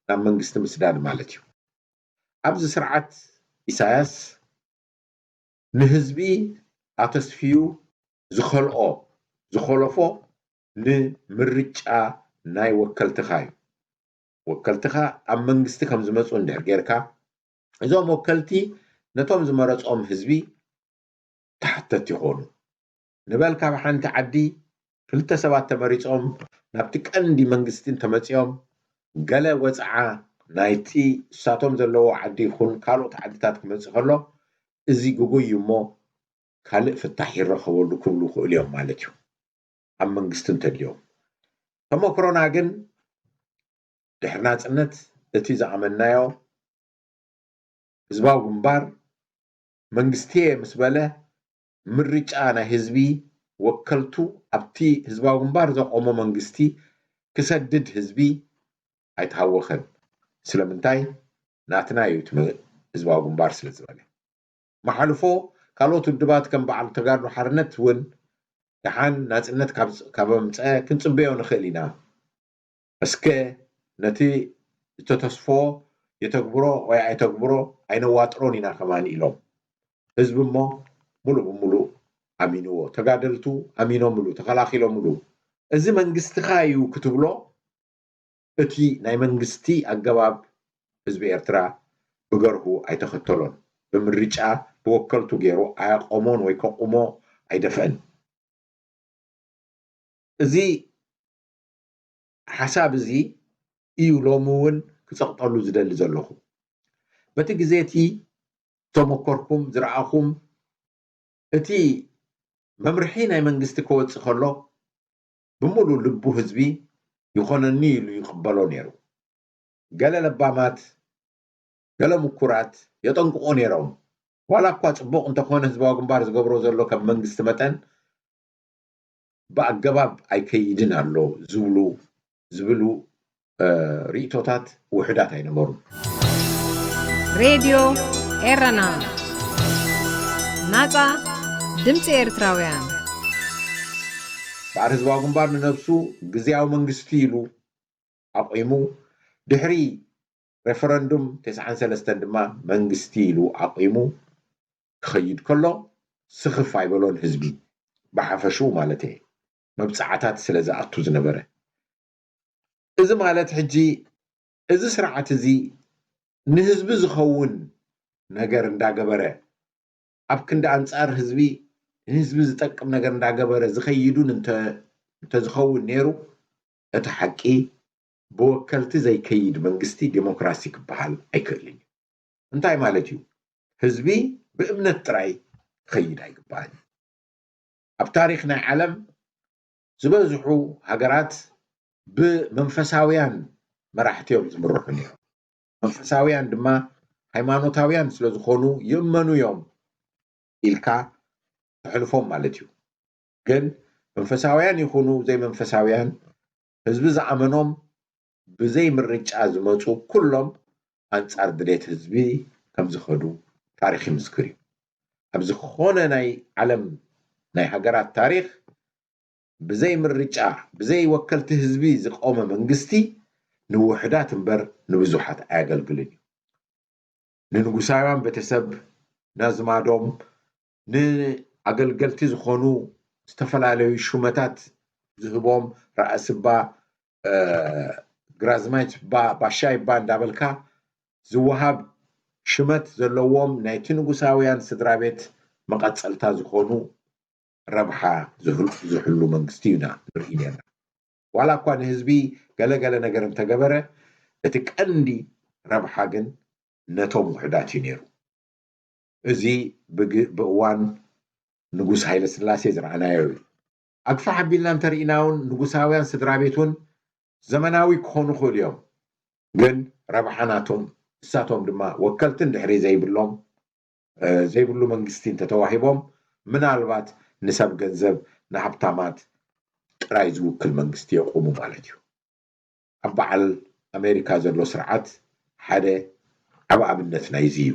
ናብ መንግስቲ ምስዳድ ማለት እዩ። ኣብዚ ስርዓት ኢሳያስ ንህዝቢ ኣተስፍዩ ዝኸልኦ፣ ዝኸለፎ ንምርጫ ናይ ወከልትኻ እዩ። ወከልትኻ ኣብ መንግስቲ ከም ዝመጹ እንድሕር ጌርካ፣ እዞም ወከልቲ ነቶም ዝመረጾም ህዝቢ ተሓተቲ ይኾኑ። ንበል ካብ ሓንቲ ዓዲ ክልተ ሰባት ተመሪጾም ናብቲ ቀንዲ መንግስቲ እንተመጺኦም፣ ገለ ወጽዓ ናይቲ እሳቶም ዘለዎ ዓዲ ይኹን ካልኦት ዓድታት ክመጽእ ከሎ፣ እዚ ግጉይ እዩ እሞ ካልእ ፍታሕ ይረኸበሉ ክብሉ ይኽእሉ እዮም ማለት እዩ፣ ኣብ መንግስቲ እንተድልዮም። ተመክሮና ግን ድሕሪ ናጽነት እቲ ዝኣመንናዮ ህዝባዊ ግንባር መንግስቲ እየ ምስ በለ፣ ምርጫ ናይ ህዝቢ ወከልቱ ኣብቲ ህዝባዊ ግንባር ዘቆሞ መንግስቲ ክሰድድ ህዝቢ ኣይተሃወኸን። ስለምንታይ? ናትና እዩ እቲ ህዝባዊ ግንባር ስለ ዝበለ። መሓልፎ ካልኦት ውድባት ከም በዓል ተጋድሎ ሓርነት እውን ደሓን ናጽነት ካብ፣ ካብ ኣምጸ ክንጽበዮ ንኽእል ኢና። እስከ ነቲ ዝተተስፎ የተግብሮ ወይ ኣይተግብሮ ኣይነዋጥሮን ኢና ከማን ኢሎም። ህዝቢ እሞ ሙሉእ ብሙሉእ ኣሚንዎ። ተጋደልቱ ኣሚኖምሉ፣ ተኸላኺሎምሉ። እዚ መንግስትኻ እዩ ክትብሎ፣ እቲ ናይ መንግስቲ ኣገባብ ህዝቢ ኤርትራ ብገርሁ ኣይተኸተሎን። ብምርጫ ብወከልቱ ገይሩ ኣያቆሞን ወይ ከቁሞ ኣይደፍአን። እዚ ሓሳብ እዚ እዩ ሎሚ እውን ክጸቕጠሉ ዝደሊ ዘለኹ። በቲ ግዜ እቲ ዝተመኮርኩም፣ ዝረኣኹም፣ እቲ መምርሒ ናይ መንግስቲ ክወጽእ ከሎ፣ ብምሉእ ልቡ ህዝቢ ይኾነኒ ኢሉ ይቕበሎ ነይሩ። ገለ ለባማት፣ ገለ ምኩራት የጠንቅቑ ነይሮም። ዋላ እኳ ጽቡቕ እንተኾነ ህዝባዊ ግንባር ዝገብሮ ዘሎ ከም መንግስቲ መጠን ብኣገባብ ኣይከይድን ኣሎ ዝብሉ ዝብሉ ርእቶታት ውሕዳት ኣይነበሩን። ሬድዮ ኤረና፣ ናጻ ድምፂ ኤርትራውያን። በዓል ህዝባዊ ግንባር ንነብሱ ግዝያዊ መንግስቲ ኢሉ ኣቑሙ። ድሕሪ ሬፈረንዱም ተስዓን ሰለስተን ድማ መንግስቲ ኢሉ ኣቑሙ ክኸይድ ከሎ ስኽፍ ኣይበሎን ህዝቢ ብሓፈሽኡ ማለት እየ። መብፅዓታት ስለ ዝኣቱ ዝነበረ። እዚ ማለት ሕጂ እዚ ስርዓት እዚ ንህዝቢ ዝኸውን ነገር እንዳገበረ ኣብ ክንዲ ኣንጻር ህዝቢ ንህዝቢ ዝጠቅም ነገር እንዳገበረ ዝኸይዱን እንተ እንተዝኸውን ነይሩ እቲ ሓቂ ብወከልቲ ዘይከይድ መንግስቲ ዴሞክራሲ ክበሃል ኣይክእልን እዩ። እንታይ ማለት እዩ? ህዝቢ ብእምነት ጥራይ ክኸይድ ኣይግባእን እዩ። ኣብ ታሪኽ ናይ ዓለም ዝበዝሑ ሃገራት ብመንፈሳውያን መራሕቲ እዮም ዝምርሑ ነይሮም። መንፈሳውያን ድማ ሃይማኖታውያን ስለ ዝኾኑ ይእመኑ እዮም ኢልካ ተሕልፎም ማለት እዩ። ግን መንፈሳውያን ይኹኑ ዘይመንፈሳውያን ህዝቢ ዝኣመኖም ብዘይ ምርጫ ዝመፁ ኩሎም ኣንፃር ድሌት ህዝቢ ከም ዝኸዱ ታሪኽ ይምስክር እዩ። ኣብ ዝኾነ ናይ ዓለም ናይ ሃገራት ታሪኽ ብዘይ ምርጫ ብዘይ ወከልቲ ህዝቢ ዝቆመ መንግስቲ ንውሕዳት እምበር ንብዙሓት ኣየገልግልን እዩ። ንንጉሳውያን ቤተሰብ፣ ናዝማዶም፣ ንኣገልገልቲ ዝኾኑ ዝተፈላለዩ ሹመታት ዝህቦም ራእሲ እባ፣ እ፣ ግራዝማች እባ፣ ባሻይ እባ እንዳበልካ ዝወሃብ ሽመት ዘለዎም ናይቲ ንጉሳውያን ስድራ ቤት መቐጸልታ ዝኾኑ ረብሓ ዝህል- ዝሕሉ መንግስቲ ኢና ንርኢ ነርና። ዋላ እኳ ንህዝቢ ገለገለ ነገር እንተገበረ እቲ ቀንዲ ረብሓ ግን ነቶም ውሕዳት እዩ ነይሩ። እዚ ብግ- ብእዋን ንጉስ ሃይለ ስላሴ ዝረኣናዮ እዩ። ኣግፋሕ ኣቢልና እንተርኢና እውን ንጉሳውያን ስድራ ቤት እውን ዘመናዊ ክኾኑ ይኽእሉ እዮም፣ ግን ረብሓ ናቶም ንሳቶም ድማ ወከልቲ እንድሕሪ ዘይብሎም እ፣ ዘይብሉ መንግስቲ እንተተዋሂቦም ምናልባት ንሰብ ገንዘብ ንሃብታማት ጥራይ ዝውክል መንግስቲ የቁሙ ማለት እዩ። ኣብ በዓል ኣሜሪካ ዘሎ ስርዓት ሓደ ዓብ ኣብነት ናይዚ እዩ።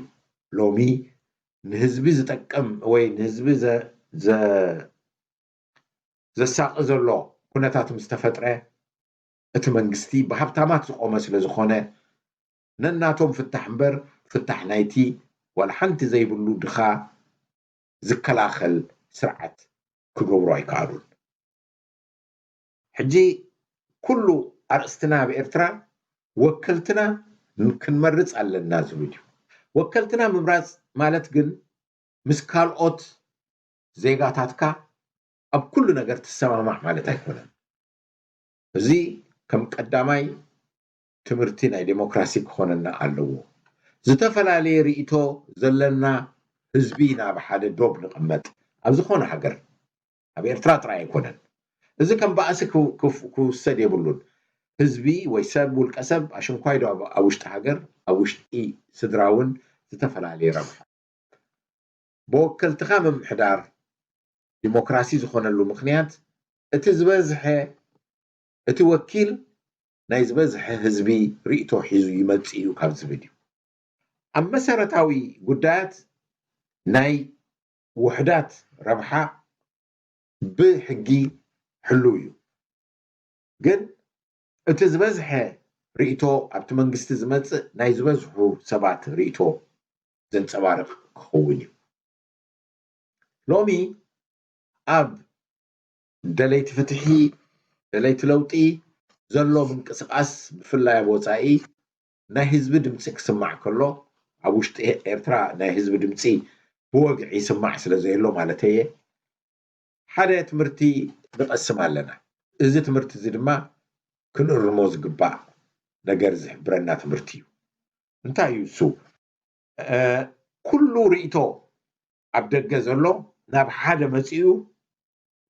ሎሚ ንህዝቢ ዝጠቅም ወይ ንህዝቢ ዘ- ዘ- ዘሳቒ ዘሎ ኩነታት ምስ ተፈጥረ እቲ መንግስቲ ብሃብታማት ዝቆመ ስለ ዝኾነ ነናቶም ፍታሕ እምበር ፍታሕ ናይቲ ዋላ ሓንቲ ዘይብሉ ድኻ ዝከላኸል ስርዓት ክገብሩ ኣይከኣሉን። ሕጂ ኩሉ ኣርእስትና ኣብ ኤርትራ ወከልትና ክንመርፅ ኣለና ዝብል እዩ። ወከልትና ምምራፅ ማለት ግን ምስ ካልኦት ዜጋታትካ ኣብ ኩሉ ነገር ትሰማማዕ ማለት ኣይኮነን። እዚ ከም ቀዳማይ ትምህርቲ ናይ ዴሞክራሲ ክኾነና ኣለዎ። ዝተፈላለየ ርእይቶ ዘለና ህዝቢ ናብ ሓደ ዶብ ንቐመጥ ኣብ ዝኾነ ሃገር ኣብ ኤርትራ ጥራይ ኣይኮነን። እዚ ከም ባእሲ ክውሰድ የብሉን። ህዝቢ ወይ ሰብ ውልቀ ሰብ ኣሽንኳይ ዶ ኣብ ውሽጢ ሃገር ኣብ ውሽጢ ስድራ እውን ዝተፈላለየ ረብሓ ብወከልትኻ ምምሕዳር ዲሞክራሲ ዝኾነሉ ምኽንያት እቲ ዝበዝሐ እቲ ወኪል ናይ ዝበዝሐ ህዝቢ ርእይቶ ሒዙ ይመጽእ እዩ ካብ ዝብል እዩ። ኣብ መሰረታዊ ጉዳያት ናይ ውሕዳት ረብሓ ብሕጊ ሕሉው እዩ። ግን እቲ ዝበዝሐ ርእይቶ ኣብቲ መንግስቲ ዝመጽእ ናይ ዝበዝሑ ሰባት ርእይቶ ዘንጸባርቕ ክኸውን እዩ። ሎሚ ኣብ ደለይቲ ፍትሒ፣ ደለይቲ ለውጢ ዘሎ ምንቅስቓስ ብፍላይ ኣብ ወጻኢ ናይ ህዝቢ ድምፂ ክስማዕ ከሎ ኣብ ውሽጢ ኤርትራ ናይ ህዝቢ ድምፂ ብወግዒ ይስማዕ ስለ ዘየሎ ማለተየ ሓደ ትምህርቲ ንቐስም ኣለና። እዚ ትምህርቲ እዚ ድማ ክንእርሞ ዝግባእ ነገር ዝሕብረና ትምህርቲ እዩ። እንታይ እዩ እሱ? ኩሉ ርእይቶ ኣብ ደገ ዘሎ ናብ ሓደ መፂኡ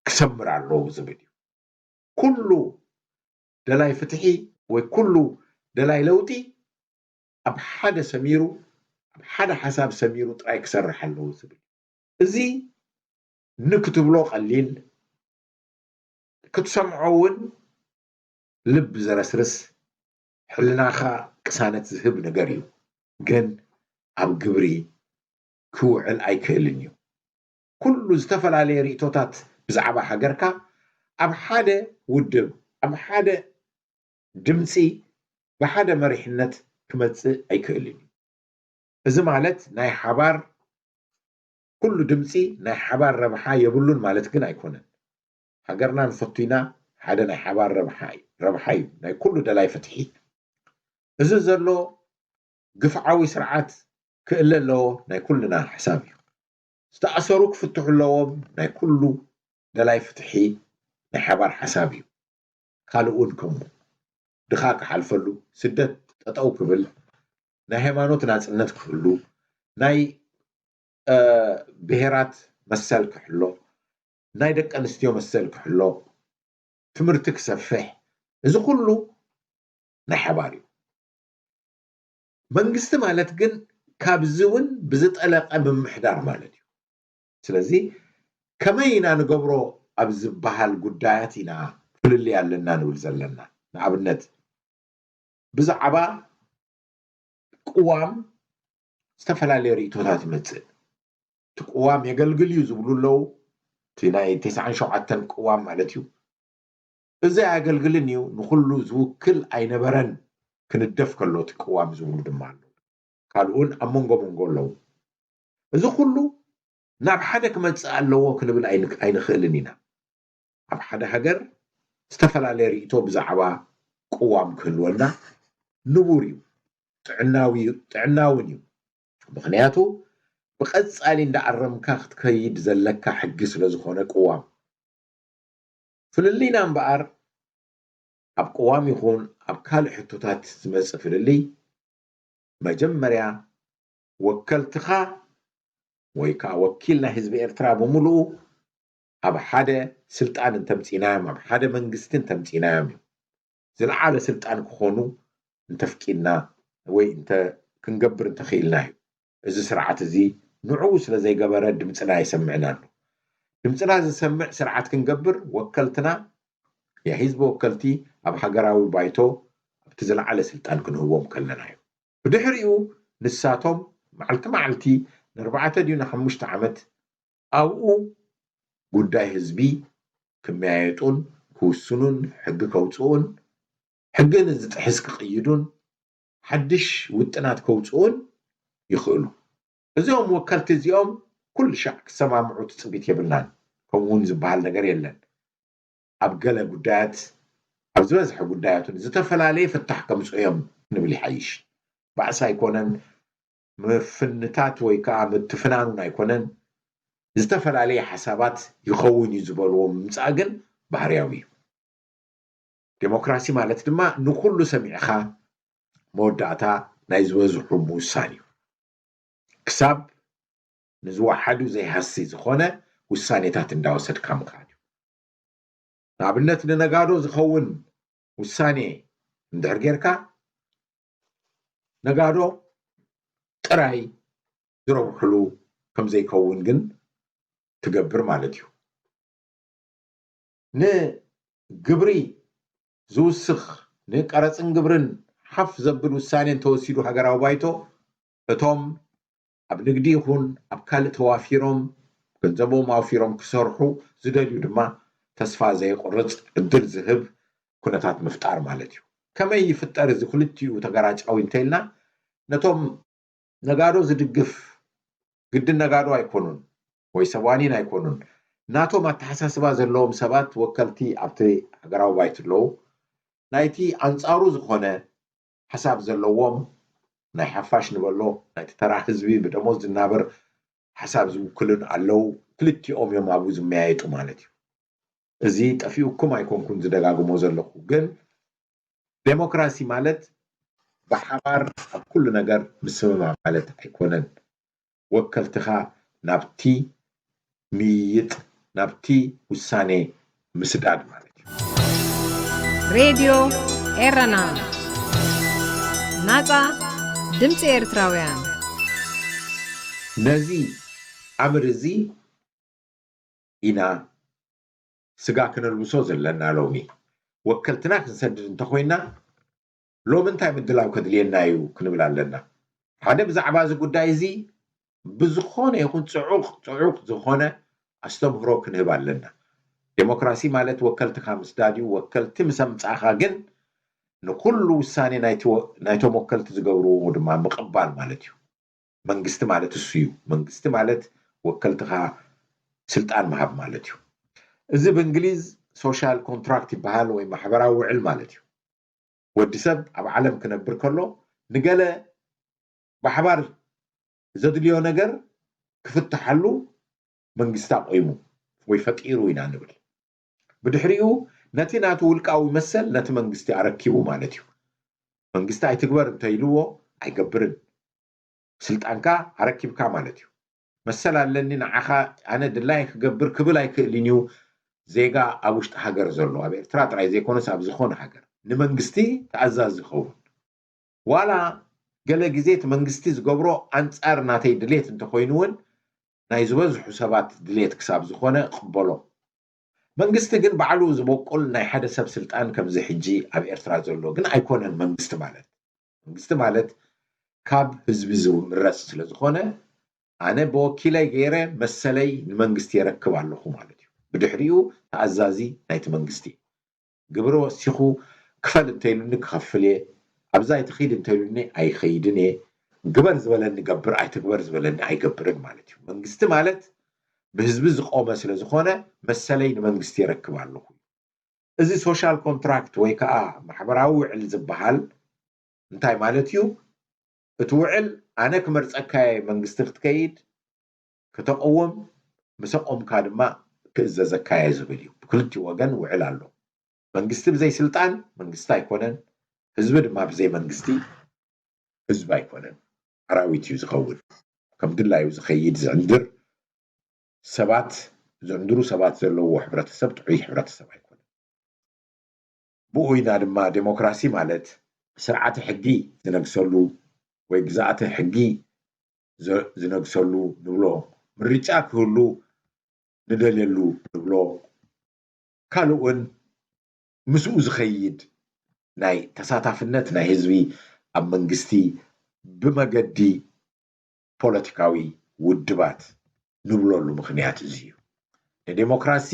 ክሰምር ኣለዎ ዝብል እዩ። ኩሉ ደላይ ፍትሒ ወይ ኩሉ ደላይ ለውጢ ኣብ ሓደ ሰሚሩ ኣብ ሓደ ሓሳብ ሰሚሩ ጥራይ ክሰርሕ ኣለዎ ዝብል። እዚ ንክትብሎ ቀሊል፣ ክትሰምዖ እውን ልብ ዘረስርስ፣ ሕልናኻ ቅሳነት ዝህብ ነገር እዩ። ግን ኣብ ግብሪ ክውዕል ኣይክእልን እዩ። ኩሉ ዝተፈላለየ ርእቶታት ብዛዕባ ሃገርካ ኣብ ሓደ ውድብ፣ ኣብ ሓደ ድምፂ፣ ብሓደ መሪሕነት ክመፅእ ኣይክእልን እዩ። እዚ ማለት ናይ ሓባር ኩሉ ድምፂ ናይ ሓባር ረብሓ የብሉን ማለት ግን ኣይኮነን። ሃገርና ንፈቱ ኢና፣ ሓደ ናይ ሓባር ረብሓ እዩ፣ ረብሓ እዩ ናይ ኩሉ ደላይ ፍትሒ። እዚ ዘሎ ግፍዓዊ ስርዓት ክእለ ኣለዎ፣ ናይ ኩልና ሓሳብ እዩ። ዝተኣሰሩ ክፍትሑ ኣለዎም፣ ናይ ኩሉ ደላይ ፍትሒ ናይ ሓባር ሓሳብ እዩ። ካልእ እውን ከምኡ። ድኻ ክሓልፈሉ፣ ስደት ጠጠው ክብል፣ ናይ ሃይማኖት ናፅነት ክህሉ፣ ናይ ብሄራት መሰል ክሕሎ፣ ናይ ደቂ ኣንስትዮ መሰል ክሕሎ፣ ትምህርቲ ክሰፍሕ፣ እዚ ኩሉ ናይ ሓባር እዩ። መንግስቲ ማለት ግን ካብዚ እውን ብዝጠለቐ ምምሕዳር ማለት እዩ። ስለዚ ከመይ ኢና ንገብሮ ኣብ ዝበሃል ጉዳያት ኢና ፍልልይ ኣለና ንብል ዘለና። ንኣብነት ብዛዕባ ቅዋም ዝተፈላለየ ርእቶታት ይመፅእ። እቲ ቅዋም የገልግል እዩ ዝብሉ ኣለዉ። እቲ ናይ ተስዓን ሸውዓተን ቅዋም ማለት እዩ። እዚ ኣየገልግልን እዩ፣ ንኹሉ ዝውክል ኣይነበረን፣ ክንደፍ ከሎ እቲ ቅዋም ዝብሉ ድማ ኣለዉ። ካልኡን ኣብ መንጎ መንጎ ኣለዉ። እዚ ኩሉ ናብ ሓደ ክመፅእ ኣለዎ ክንብል ኣይንክ- ኣይንኽእልን ኢና። ኣብ ሓደ ሃገር ዝተፈላለየ ርእቶ ብዛዕባ ቅዋም ክህልወና ንቡር እዩ፣ ጥዕናዊ ጥዕናውን እዩ። ምኽንያቱ ብቐጻሊ እንዳኣረምካ ክትከይድ ዘለካ ሕጊ ስለ ዝኾነ ቅዋም። ፍልልይና እምበኣር ኣብ ቅዋም ይኹን ኣብ ካልእ ሕቶታት ዝመጽእ ፍልልይ መጀመርያ ወከልትኻ ወይ ከዓ ወኪል ናይ ህዝቢ ኤርትራ ብምሉኡ ኣብ ሓደ ስልጣን እንተምፂናዮም፣ ኣብ ሓደ መንግስቲ እንተምፂናዮም እዩ። ዝለዓለ ስልጣን ክኾኑ እንተፍቂድና ወይ እንተ ክንገብር እንተኽኢልና እዩ። እዚ ስርዓት እዚ ንዕኡ ስለ ዘይገበረ ድምፅና ኣይሰምዕን ኣሎ። ድምፅና ዝሰምዕ ስርዓት ክንገብር ወከልትና የህዝቢ ወከልቲ ኣብ ሃገራዊ ባይቶ ኣብቲ ዝለዓለ ስልጣን ክንህቦም ከለና እዩ። ብድሕሪኡ ንሳቶም መዓልቲ መዓልቲ ንኣርባዕተ ድዩ ንሓሙሽተ ዓመት ኣብኡ ጉዳይ ህዝቢ ክመያየጡን ክውስኑን ሕጊ ከውፅኡን ሕጊ ንዝጥሕስ ክቕይዱን ሓድሽ ውጥናት ከውፅኡን ይኽእሉ። እዚኦም ወከልቲ እዚኦም ኩሉ ሻዕ ክሰማምዑ ትፅቢት የብልናን። ከምኡ እውን ዝበሃል ነገር የለን። ኣብ ገለ ጉዳያት ኣብ ዝበዝሐ ጉዳያት እውን ዝተፈላለየ ፍታሕ ከምፅኡ እዮም ንብል ይሓይሽ። ባእሲ ኣይኮነን ምፍንታት ወይ ከዓ ምትፍናኑን ኣይኮነን፣ ዝተፈላለየ ሓሳባት ይኸውን እዩ ዝበልዎ ምምፃእ ግን ባህርያዊ እዩ። ዴሞክራሲ ማለት ድማ ንኩሉ ሰሚዕኻ መወዳእታ ናይ ዝበዝሑ ምውሳን እዩ። ክሳብ ንዝወሓዱ ዘይሃሲ ዝኾነ ውሳኔታት እንዳወሰድካ ምኻድ እዩ። ንኣብነት ንነጋዶ ዝኸውን ውሳኔ እንድሕር ጌርካ ነጋዶ ጥራይ ዝረብሕሉ ከም ዘይከውን ግን ትገብር ማለት እዩ። ንግብሪ ዝውስኽ ንቀረፅን ግብርን ሓፍ ዘብል ውሳኔ እንተወሲዱ ሃገራዊ ባይቶ እቶም ኣብ ንግዲ ይኹን ኣብ ካልእ ተዋፊሮም ገንዘቦም ኣውፊሮም ክሰርሑ ዝደልዩ ድማ ተስፋ ዘየቁርፅ ዕድል ዝህብ ኩነታት ምፍጣር ማለት እዩ። ከመይ ይፍጠር እዚ ክልቲኡ ተገራጫዊ እንተኢልና ነቶም ነጋዶ ዝድግፍ ግድን ነጋዶ ኣይኮኑን ወይ ሰብ ዋኒን ኣይኮኑን ናቶም ኣተሓሳስባ ዘለዎም ሰባት ወከልቲ ኣብቲ ሃገራዊ ባይቶ ኣለዉ። ናይቲ ኣንፃሩ ዝኾነ ሓሳብ ዘለዎም ናይ ሓፋሽ ንበሎ ናይቲ ተራ ህዝቢ ብደሞዝ ዝናበር ሓሳብ ዝውክልን ኣለዉ። ክልቲኦም እዮም ኣብኡ ዝመያየጡ ማለት እዩ። እዚ ጠፊኡኩም ኣይኮንኩን ዝደጋግሞ ዘለኹ ግን ዴሞክራሲ ማለት ብሓባር ኣብ ኩሉ ነገር ምስምማዕ ማለት ኣይኮነን። ወከልትኻ ናብቲ ምይይጥ ናብቲ ውሳኔ ምስዳድ ማለት እዩ። ሬድዮ ኤረና ናጻ ድምፂ ኤርትራውያን ነዚ ኣምር እዚ ኢና ስጋ ክነልብሶ ዘለና። ሎሚ ወከልትና ክንሰድድ እንተኾይና፣ ሎሚ እንታይ ምድላው ከድልየና እዩ ክንብል ኣለና። ሓደ፣ ብዛዕባ እዚ ጉዳይ እዚ ብዝኾነ ይኹን ጽዑቕ ጽዑቕ ዝኾነ ኣስተምህሮ ክንህብ ኣለና። ዴሞክራሲ ማለት ወከልትኻ ምስዳድ እዩ። ወከልቲ ምስ ኣምጻእኻ ግን ንኹሉ ውሳኔ ናይቲ ወ-፣ ናይቶም ወከልቲ ዝገብርዎ ድማ ምቕባል ማለት እዩ። መንግስቲ ማለት እሱ እዩ። መንግስቲ ማለት ወከልትኻ ስልጣን ምሃብ ማለት እዩ። እዚ ብእንግሊዝ ሶሻል ኮንትራክት ይበሃል፣ ወይ ማሕበራዊ ውዕል ማለት እዩ። ወዲ ሰብ ኣብ ዓለም ክነብር ከሎ ንገለ ብሓባር ዘድልዮ ነገር ክፍትሓሉ መንግስቲ ኣቑሙ ወይ ፈጢሩ ኢና ንብል። ብድሕሪኡ ነቲ ናቱ ውልቃዊ መሰል ነቲ መንግስቲ ኣረኪቡ ማለት እዩ። መንግስቲ ኣይትግበር እንተኢልዎ ኣይገብርን። ስልጣንካ ኣረኪብካ ማለት እዩ። መሰል ኣለኒ ንዓኻ፣ ኣነ ድላይ ክገብር ክብል ኣይክእልን እዩ። ዜጋ ኣብ ውሽጢ ሃገር ዘሎ፣ ኣብ ኤርትራ ጥራይ ዘይኮነስ ኣብ ዝኾነ ሃገር ንመንግስቲ ተኣዛዚ ዝኸውን። ዋላ ገለ ግዜ እቲ መንግስቲ ዝገብሮ ኣንጻር ናተይ ድሌት እንተኾይኑ እውን፣ ናይ ዝበዝሑ ሰባት ድሌት ክሳብ ዝኾነ እቕበሎ። መንግስቲ ግን ባዕሉ ዝበቁል ናይ ሓደ ሰብ ስልጣን፣ ከምዚ ሕጂ ኣብ ኤርትራ ዘሎ ግን ኣይኮነን መንግስቲ ማለት። መንግስቲ ማለት ካብ ህዝቢ ዝምረጽ ስለ ዝኾነ፣ ኣነ ብወኪለይ ገይረ መሰለይ ንመንግስቲ የረክብ ኣለኹ ማለት እዩ። ብድሕሪኡ ተኣዛዚ ናይቲ መንግስቲ። ግብሪ ወሲኹ ክፈል እንተኢሉኒ ክኸፍል እየ፣ ኣብዛ ኣይትኺድ እንተኢሉኒ ኣይኸይድን እየ፣ ግበር ዝበለኒ ገብር፣ ኣይትግበር ዝበለኒ ኣይገብርን ማለት እዩ። መንግስቲ ማለት ብህዝቢ ዝቆመ ስለ ዝኾነ መሰለይ ንመንግስቲ የረክብ ኣለኹ። እዚ ሶሻል ኮንትራክት ወይ ከዓ ማሕበራዊ ውዕል ዝበሃል እንታይ ማለት እዩ? እቲ ውዕል ኣነ ክመርጸካ እየ መንግስቲ ክትከይድ፣ ክተቕውም፣ ምስ ኣቖምካ ድማ ክእዘዘካ እየ ዝብል እዩ። ብክልቲኡ ወገን ውዕል ኣሎ። መንግስቲ ብዘይ ስልጣን መንግስቲ ኣይኮነን፣ ህዝቢ ድማ ብዘይ መንግስቲ ህዝቢ ኣይኮነን፣ ኣራዊት እዩ ዝኸውን። ከም ድላዩ ዝኸይድ ዝዕንድር ሰባት፣ ዝዕንድሩ ሰባት ዘለዎ ሕብረተሰብ ጥዑይ ሕብረተሰብ ኣይኮነን። ብኡ ኢና ድማ ዴሞክራሲ ማለት ስርዓተ ሕጊ ዝነግሰሉ ወይ ግዝኣተ ሕጊ ዝ-፣ ዝነግሰሉ ንብሎ፣ ምርጫ ክህሉ ንደልየሉ ንብሎ፣ ካልእ እውን ምስኡ ዝኸይድ ናይ ተሳታፍነት ናይ ህዝቢ ኣብ መንግስቲ ብመገዲ ፖለቲካዊ ውድባት ንብለሉ ምኽንያት እዚ እዩ። ንዴሞክራሲ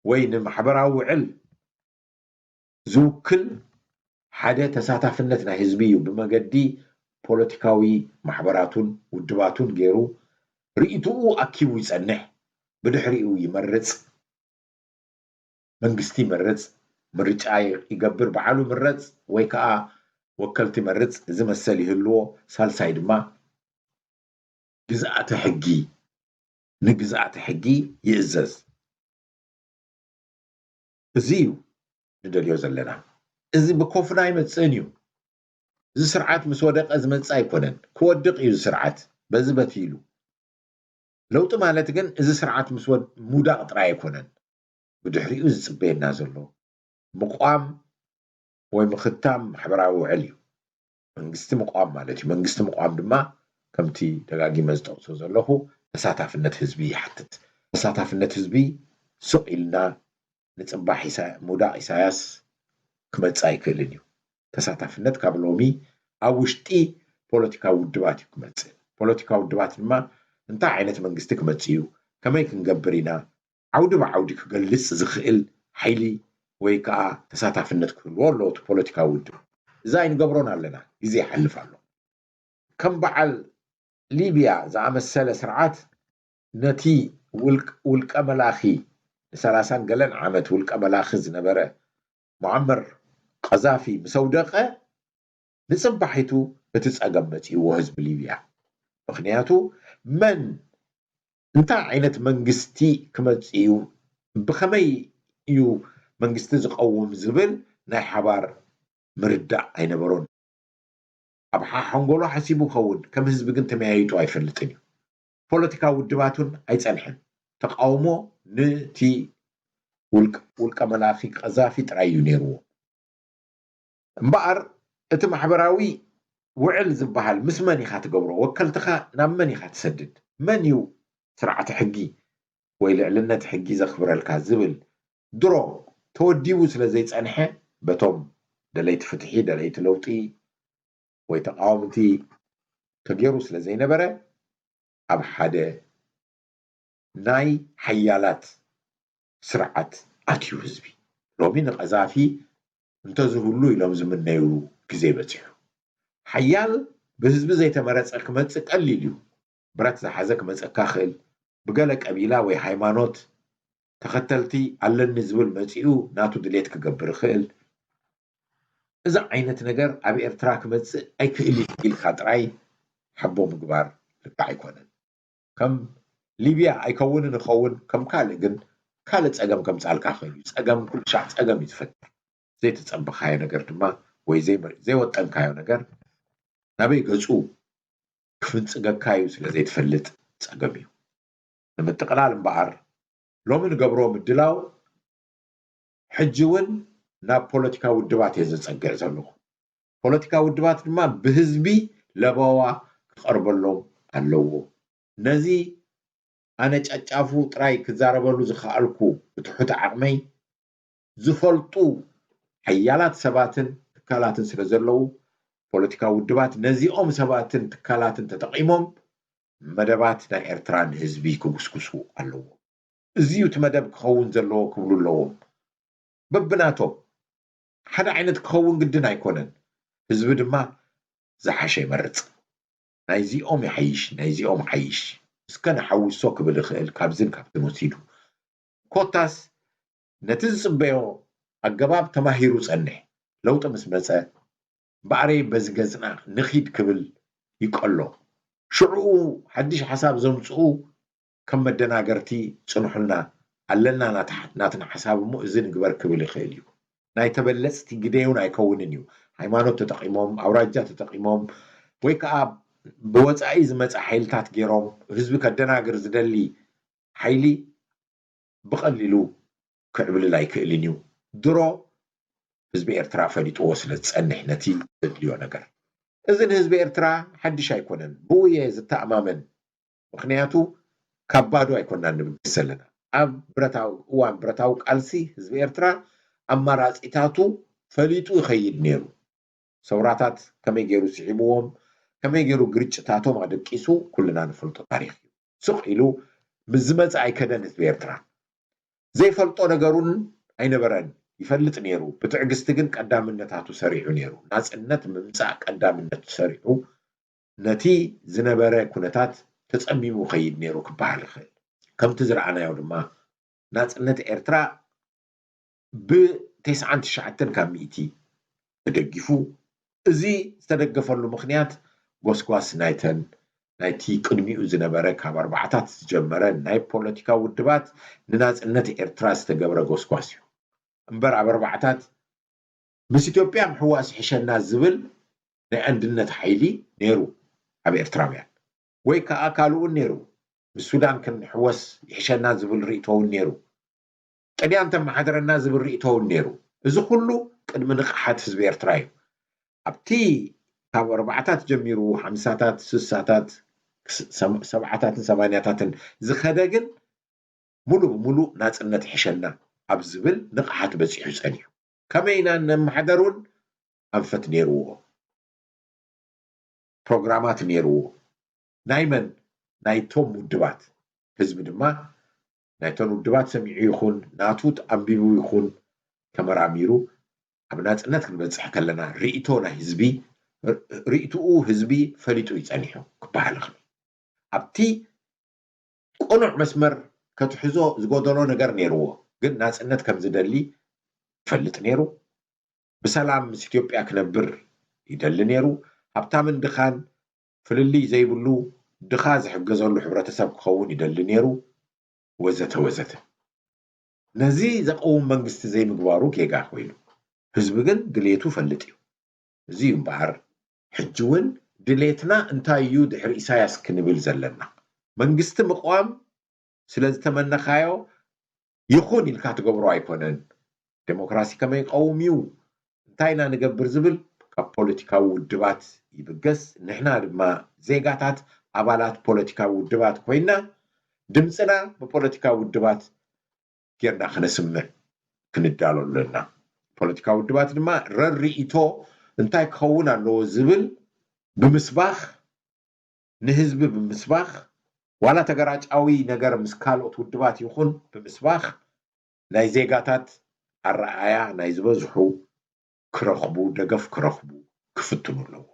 ወይ ንማሕበራዊ ውዕል ዝውክል ሓደ ተሳታፍነት ናይ ህዝቢ እዩ። ብመገዲ ፖለቲካዊ ማሕበራቱን ውድባቱን ገይሩ ርእይትኡ ኣኪቡ ይጸንሕ፣ ብድሕሪኡ ይመርጽ፣ መንግስቲ ይመርጽ፣ ምርጫ ይገብር፣ ባዕሉ ይምረጽ ወይ ከዓ ወከልቲ ይመርጽ፣ እዚ መሰል ይህልዎ። ሳልሳይ ድማ ግዝኣተ ሕጊ፣ ንግዝኣተ ሕጊ ይእዘዝ። እዚ እዩ ንደልዮ ዘለና። እዚ ብኮፍና ኣይመጽእን እዩ። እዚ ስርዓት ምስ ወደቀ ዝመጽእ ኣይኮነን። ክወድቕ እዩ እዚ ስርዓት፣ በዚ በቲ ኢሉ። ለውጢ ማለት ግን እዚ ስርዓት ምስ ወድ-፣ ምውዳቕ ጥራይ ኣይኮነን። ብድሕሪኡ ዝጽበየና ዘሎ ምቋም ወይ ምኽታም ማሕበራዊ ውዕል እዩ። መንግስቲ ምቋም ማለት እዩ። መንግስቲ ምቋም ድማ ከምቲ ደጋጊመ ዝጠቕሶ ዘለኹ ተሳታፍነት ህዝቢ ይሓትት። ተሳታፍነት ህዝቢ ስቕ ኢልና ንጽባሕ ኢሳ-፣ ምውዳቕ ኢሳያስ ክመጽእ ኣይክእልን እዩ። ተሳታፍነት ካብ ሎሚ ኣብ ውሽጢ ፖለቲካዊ ውድባት እዩ ክመጽእ። ፖለቲካዊ ውድባት ድማ እንታይ ዓይነት መንግስቲ ክመጽእ እዩ፣ ከመይ ክንገብር ኢና፣ ዓውዲ ብዓውዲ ክገልጽ ዝኽእል ሓይሊ ወይ ከኣ ተሳታፍነት ክህልዎ ኣለዎ እቲ ፖለቲካዊ ውድብ። እዚ ኣይንገብሮን ኣለና፣ ግዜ ይሓልፍ ኣሎ። ከም በዓል ሊብያ ዝኣመሰለ ስርዓት ነቲ ውልቅ-፣ ውልቀ መላኺ፣ ንሰላሳን ገለን ዓመት ውልቀ መላኺ ዝነበረ ሙዓመር ቀዛፊ ምስ ኣውደቐ፣ ንጽባሒቱ እቲ ጸገም መጺእዎ ህዝቢ ሊብያ። ምኽንያቱ መን፣ እንታይ ዓይነት መንግስቲ ክመጽእ እዩ፣ ብኸመይ እዩ መንግስቲ ዝቐውም ዝብል ናይ ሓባር ምርዳእ ኣይነበሮን። ኣብ ሓ-፣ ሓንጎሉ ሓሲቡ ኸውን፣ ከም ህዝቢ ግን ተመያይጡ ኣይፈልጥን እዩ። ፖለቲካዊ ውድባት እውን ኣይጸንሐን። ተቃውሞ ንቲ ውልቅ-፣ ውልቀ መላኺ ቀዛፊ ጥራይ እዩ ነይርዎ። እምበኣር እቲ ማሕበራዊ ውዕል ዝበሃል ምስ መን ኢኻ ትገብሮ? ወከልትኻ ናብ መን ኢኻ ትሰድድ? መን እዩ ስርዓተ ሕጊ ወይ ልዕልነት ሕጊ ዘኽብረልካ ዝብል ድሮ ተወዲቡ ስለ ዘይጸንሐ፣ በቶም ደለይቲ ፍትሒ፣ ደለይቲ ለውጢ ወይ ተቃወምቲ ተገይሩ ስለ ዘይነበረ፣ ኣብ ሓደ ናይ ሓያላት ስርዓት ኣትዩ ህዝቢ። ሎሚ ንቐዛፊ እንተዝህሉ ኢሎም ዝምነይሉ ግዜ በጺሑ። ሓያል ብህዝቢ ዘይተመረጸ ክመጽእ ቀሊል እዩ። ብረት ዝሓዘ ክመጸካ ክእል፣ ብገለ ቀቢላ ወይ ሃይማኖት ተኸተልቲ ኣለኒ ዝብል መጺኡ ናቱ ድሌት ክገብር ይኽእል። እዚ ዓይነት ነገር ኣብ ኤርትራ ክመጽእ ኣይክእል ኢልካ ጥራይ ሓቦ ምግባር ልክዕ ኣይኮነን። ከም ሊብያ ኣይከውንን ይኸውን፣ ከም ካልእ ግን ካልእ ጸገም ከምጻልካ ክእል እዩ። ጸገም ኩሉ ሻዕ ጸገም እዩ ዝፈጥር። ዘይተጸበኻዮ ነገር ድማ ወይ ዘይወጠንካዮ ነገር ናበይ ገጹ ክፍንጽገካ እዩ ስለ ዘይትፈልጥ ጸገም እዩ። ንምጥቕላል እምበኣር ሎሚ ንገብሮ ምድላው ሕጂ እውን ናብ ፖለቲካ ውድባት እየ ዘጸግዕ ዘለኹ። ፖለቲካ ውድባት ድማ ብህዝቢ ለበዋ ክቐርበሎም ኣለዎ። ነዚ ኣነ ጫጫፉ ጥራይ ክዛረበሉ ዝኸኣልኩ ብትሑት ዓቕመይ ዝፈልጡ ሓያላት ሰባትን ትካላትን ስለ ዘለዉ፣ ፖለቲካ ውድባት ነዚኦም ሰባትን ትካላትን ተጠቒሞም መደባት ናይ ኤርትራ ንህዝቢ ክጉስጉሱ ኣለዎም። እዚ እዩ እቲ መደብ ክኸውን ዘለዎ ክብሉ ኣለዎም። በብናቶም ሓደ ዓይነት ክኸውን ግድን ኣይኮነን። ህዝቢ ድማ ዝሓሸ ይመርጽ። ናይዚኦም ይሓይሽ፣ ናይዚኦም ይሓይሽ፣ እስከ ንሓውሶ ክብል ይኽእል ካብዝን ካብትን ወሲዱ። ኮታስ ነቲ ዝጽበዮ ኣገባብ ተማሂሩ ጸንሕ። ለውጢ ምስ መጸ እምበኣረይ በዚ ገጽና ንኺድ ክብል ይቀሎ። ሽዕኡ ሓድሽ ሓሳብ ዘምጽኡ ከም መደናገርቲ ጽንሑልና ኣለና ናትና ሓሳብ እሞ እዚ ንግበር ክብል ይኽእል እዩ። ናይ ተበለጽቲ ግደዩን ኣይከውንን እዩ። ሃይማኖት ተጠቒሞም ኣውራጃ ተጠቒሞም ወይ ከዓ ብወፃኢ ዝመፀ ሓይልታት ገይሮም ህዝቢ ከደናግር ዝደሊ ሓይሊ ብቐሊሉ ክዕብልል ኣይክእልን እዩ። ድሮ ህዝቢ ኤርትራ ፈሊጥዎ ስለ ዝፀንሕ ነቲ ዘድልዮ ነገር እዚ ንህዝቢ ኤርትራ ሓድሽ ኣይኮነን። ብኡ እየ ዝተኣማመን። ምኽንያቱ ካብ ባዶ ኣይኮናን ንብገስ ዘለና። ኣብ ብረታዊ እዋን ብረታዊ ቃልሲ ህዝቢ ኤርትራ ኣማራጺታቱ ፈሊጡ ይኸይድ ነይሩ። ሰውራታት ከመይ ገይሩ ስዒብዎም፣ ከመይ ገይሩ ግርጭታቶም ኣደቂሱ ኩልና ንፈልጦ ታሪኽ እዩ። ስቕ ኢሉ ምስ ዝመጽእ ኣይከደን ህዝቢ ኤርትራ። ዘይፈልጦ ነገሩን ኣይነበረን። ይፈልጥ ነይሩ። ብትዕግስቲ ግን ቀዳምነታቱ ሰሪዑ ነይሩ። ናጽነት ምምጻእ ቀዳምነቱ ሰሪዑ ነቲ ዝነበረ ኩነታት ተጸሚሙ ይኸይድ ነይሩ ክበሃል ይኽእል። ከምቲ ዝረኣናዮ ድማ ናጽነት ኤርትራ ብተስዓን ትሽዓተን ካብ ሚእቲ ተደጊፉ። እዚ ዝተደገፈሉ ምኽንያት ጎስጓስ ናይተን ናይቲ ቅድሚኡ ዝነበረ ካብ ኣርባዓታት ዝጀመረ ናይ ፖለቲካ ውድባት ንናጽነት ኤርትራ ዝተገብረ ጎስጓስ እዩ። እምበር ኣብ ኣርባዓታት ምስ ኢትዮጵያ ምሕዋስ ይሕሸና ዝብል ናይ ኣንድነት ሓይሊ ነይሩ ኣብ ኤርትራውያን። ወይ ከዓ ካልኡን ነይሩ። ምስ ሱዳን ክንሕወስ ይሕሸና ዝብል ርእይቶ እውን ነይሩ። ጥልያን ተመሓድረና ዝብል ርእይቶ እውን ነይሩ። እዚ ኩሉ ቅድሚ ንቕሓት ህዝቢ ኤርትራ እዩ። ኣብቲ ካብ ኣርባዓታት ጀሚሩ ሓምሳታት፣ ስሳታት፣ ሰብዓታትን ሰማንያታትን ዝኸደ ግን ሙሉ ብሙሉ ናጽነት ይሕሸና ኣብ ዝብል ንቕሓት በጺሑ ጸኒሑ። ከመይ ኢና ነመሓደር እውን ኣንፈት ነይርዎ። ፕሮግራማት ነይርዎ። ናይ መን? ናይቶም ውድባት። ህዝቢ ድማ ናይተን ውድባት ሰሚዑ ይኹን ናቱ ኣንቢቡ ይኹን ተመራሚሩ ኣብ ናጽነት ክንበጽሕ ከለና ርእይቶ ናይ ህዝቢ ርእይትኡ ህዝቢ ፈሊጡ እዩ ጸኒሑ ክበሃል ይኽእል። ኣብቲ ቅኑዕ መስመር ከትሕዞ ዝጎደሎ ነገር ነይርዎ፣ ግን ናጽነት ከም ዝደሊ ይፈልጥ ነይሩ። ብሰላም ምስ ኢትዮጵያ ክነብር ይደሊ ነይሩ። ሃብታምን ድኻን ፍልልይ ዘይብሉ ድኻ ዝሕገዘሉ ሕብረተሰብ ክኸውን ይደሊ ነይሩ ወዘተ ወዘተ። ነዚ ዘቐውም መንግስቲ ዘይምግባሩ ጌጋ ኮይኑ ህዝቢ ግን ድሌቱ ፈልጥ እዩ። እዚ እዩ እምበኣር ሕጂ እውን ድሌትና እንታይ እዩ ድሕሪ ኢሳያስ ክንብል ዘለና። መንግስቲ ምቕዋም ስለ ዝተመነኻዮ ይኹን ኢልካ ትገብሮ ኣይኮነን። ዴሞክራሲ ከመይ ይቐውም እዩ እንታይ ኢና ንገብር ዝብል ካብ ፖለቲካዊ ውድባት ይብገስ። ንሕና ድማ ዜጋታት ኣባላት ፖለቲካዊ ውድባት ኮይና ድምፅና ብፖለቲካዊ ውድባት ጌርና ክነስምዕ ክንዳሎ ኣለና። ፖለቲካዊ ውድባት ድማ ረርኢቶ እንታይ ክኸውን ኣለዎ ዝብል ብምስባኽ፣ ንህዝቢ ብምስባኽ፣ ዋላ ተገራጫዊ ነገር ምስ ካልኦት ውድባት ይኹን ብምስባኽ ናይ ዜጋታት ኣረኣያ ናይ ዝበዝሑ ክረኽቡ፣ ደገፍ ክረኽቡ ክፍትኑ ኣለዎ።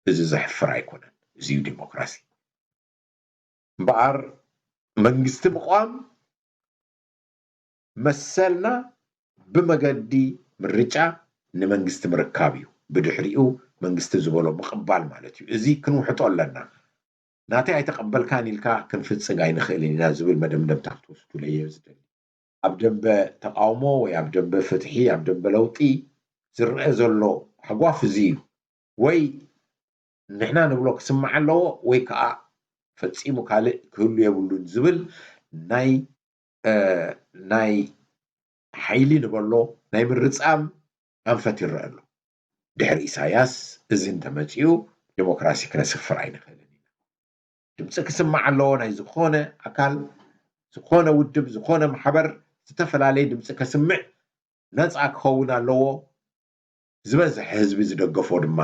እዚ ዘሕፍር ኣይኮነን። እዚ እዩ ዲሞክራሲ። እምበኣር መንግስቲ ምቋም መሰልና ብመገዲ ምርጫ ንመንግስቲ ምርካብ እዩ። ብድሕሪኡ መንግስቲ ዝበሎ ምቕባል ማለት እዩ። እዚ ክንውሕጦ ኣለና። ናተይ ኣይተቐበልካን ኢልካ ክንፍጽግ ኣይንኽእልን ኢና ዝብል መደምደምታ ክትወስዱለይ እየ ዝደሊ። ኣብ ደንበ ተቃውሞ ወይ ኣብ ደንበ ፍትሒ፣ ኣብ ደንበ ለውጢ ዝረአ ዘሎ ሃጓፍ እዚ እዩ። ወይ ንሕና ንብሎ ክስማዕ ኣለዎ ወይ ከዓ ፈጺሙ ካልእ ክህሉ የብሉን ዝብል ናይ ናይ ሓይሊ ንበሎ ናይ ምርጻም ኣንፈት ይረአ ኣሎ። ድሕሪ ኢሳያስ እዚ እንተመጺኡ ዲሞክራሲ ክነስፍር ኣይንኽእልን ኢና። ድምፂ ክስማዕ ኣለዎ። ናይ ዝኾነ ኣካል፣ ዝኾነ ውድብ፣ ዝኾነ ማሕበር ዝተፈላለየ ድምፂ ከስምዕ ነፃ ክኸውን ኣለዎ። ዝበዝሐ ህዝቢ ዝደገፎ ድማ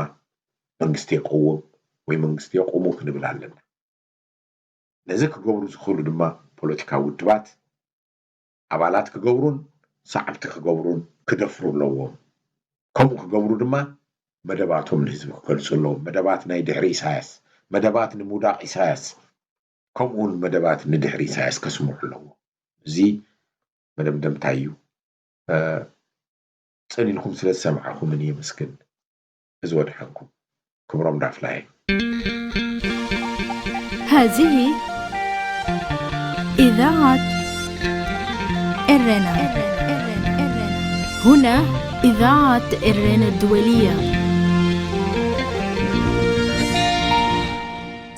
መንግስቲ የቀውም ወይ መንግስቲ የቁሙ ክንብል ኣለና። ነዚ ክገብሩ ዝኽእሉ ድማ ፖለቲካዊ ውድባት ኣባላት ክገብሩን ሰዓብቲ ክገብሩን ክደፍሩ ኣለዎም። ከምኡ ክገብሩ ድማ መደባቶም ንህዝቢ ክገልፁ ኣለዎም። መደባት ናይ ድሕሪ ኢሳያስ፣ መደባት ንምውዳቕ ኢሳያስ፣ ከምኡውን መደባት ንድሕሪ ኢሳያስ ከስምዑ ኣለዎም። እዚ መደምደምታ እዩ። ጸኒንኩም ስለ ዝሰማዕኹምኒ የመስግን። እዚ ወድሓንኩም ክብሮም ዳፍላየ። هذه إذاعة إرنا. هنا إذاعة إرنا الدولية.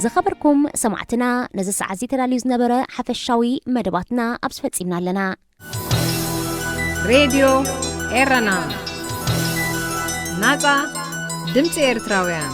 ዝኸበርኩም ሰማዕትና፣ ነዚ ሰዓት እዚ ተዳልዩ ዝነበረ ሓፈሻዊ መደባትና ኣብዚ ፈጺምና ኣለና። ሬድዮ ኤረና፣ ናጻ ድምጺ ኤርትራውያን።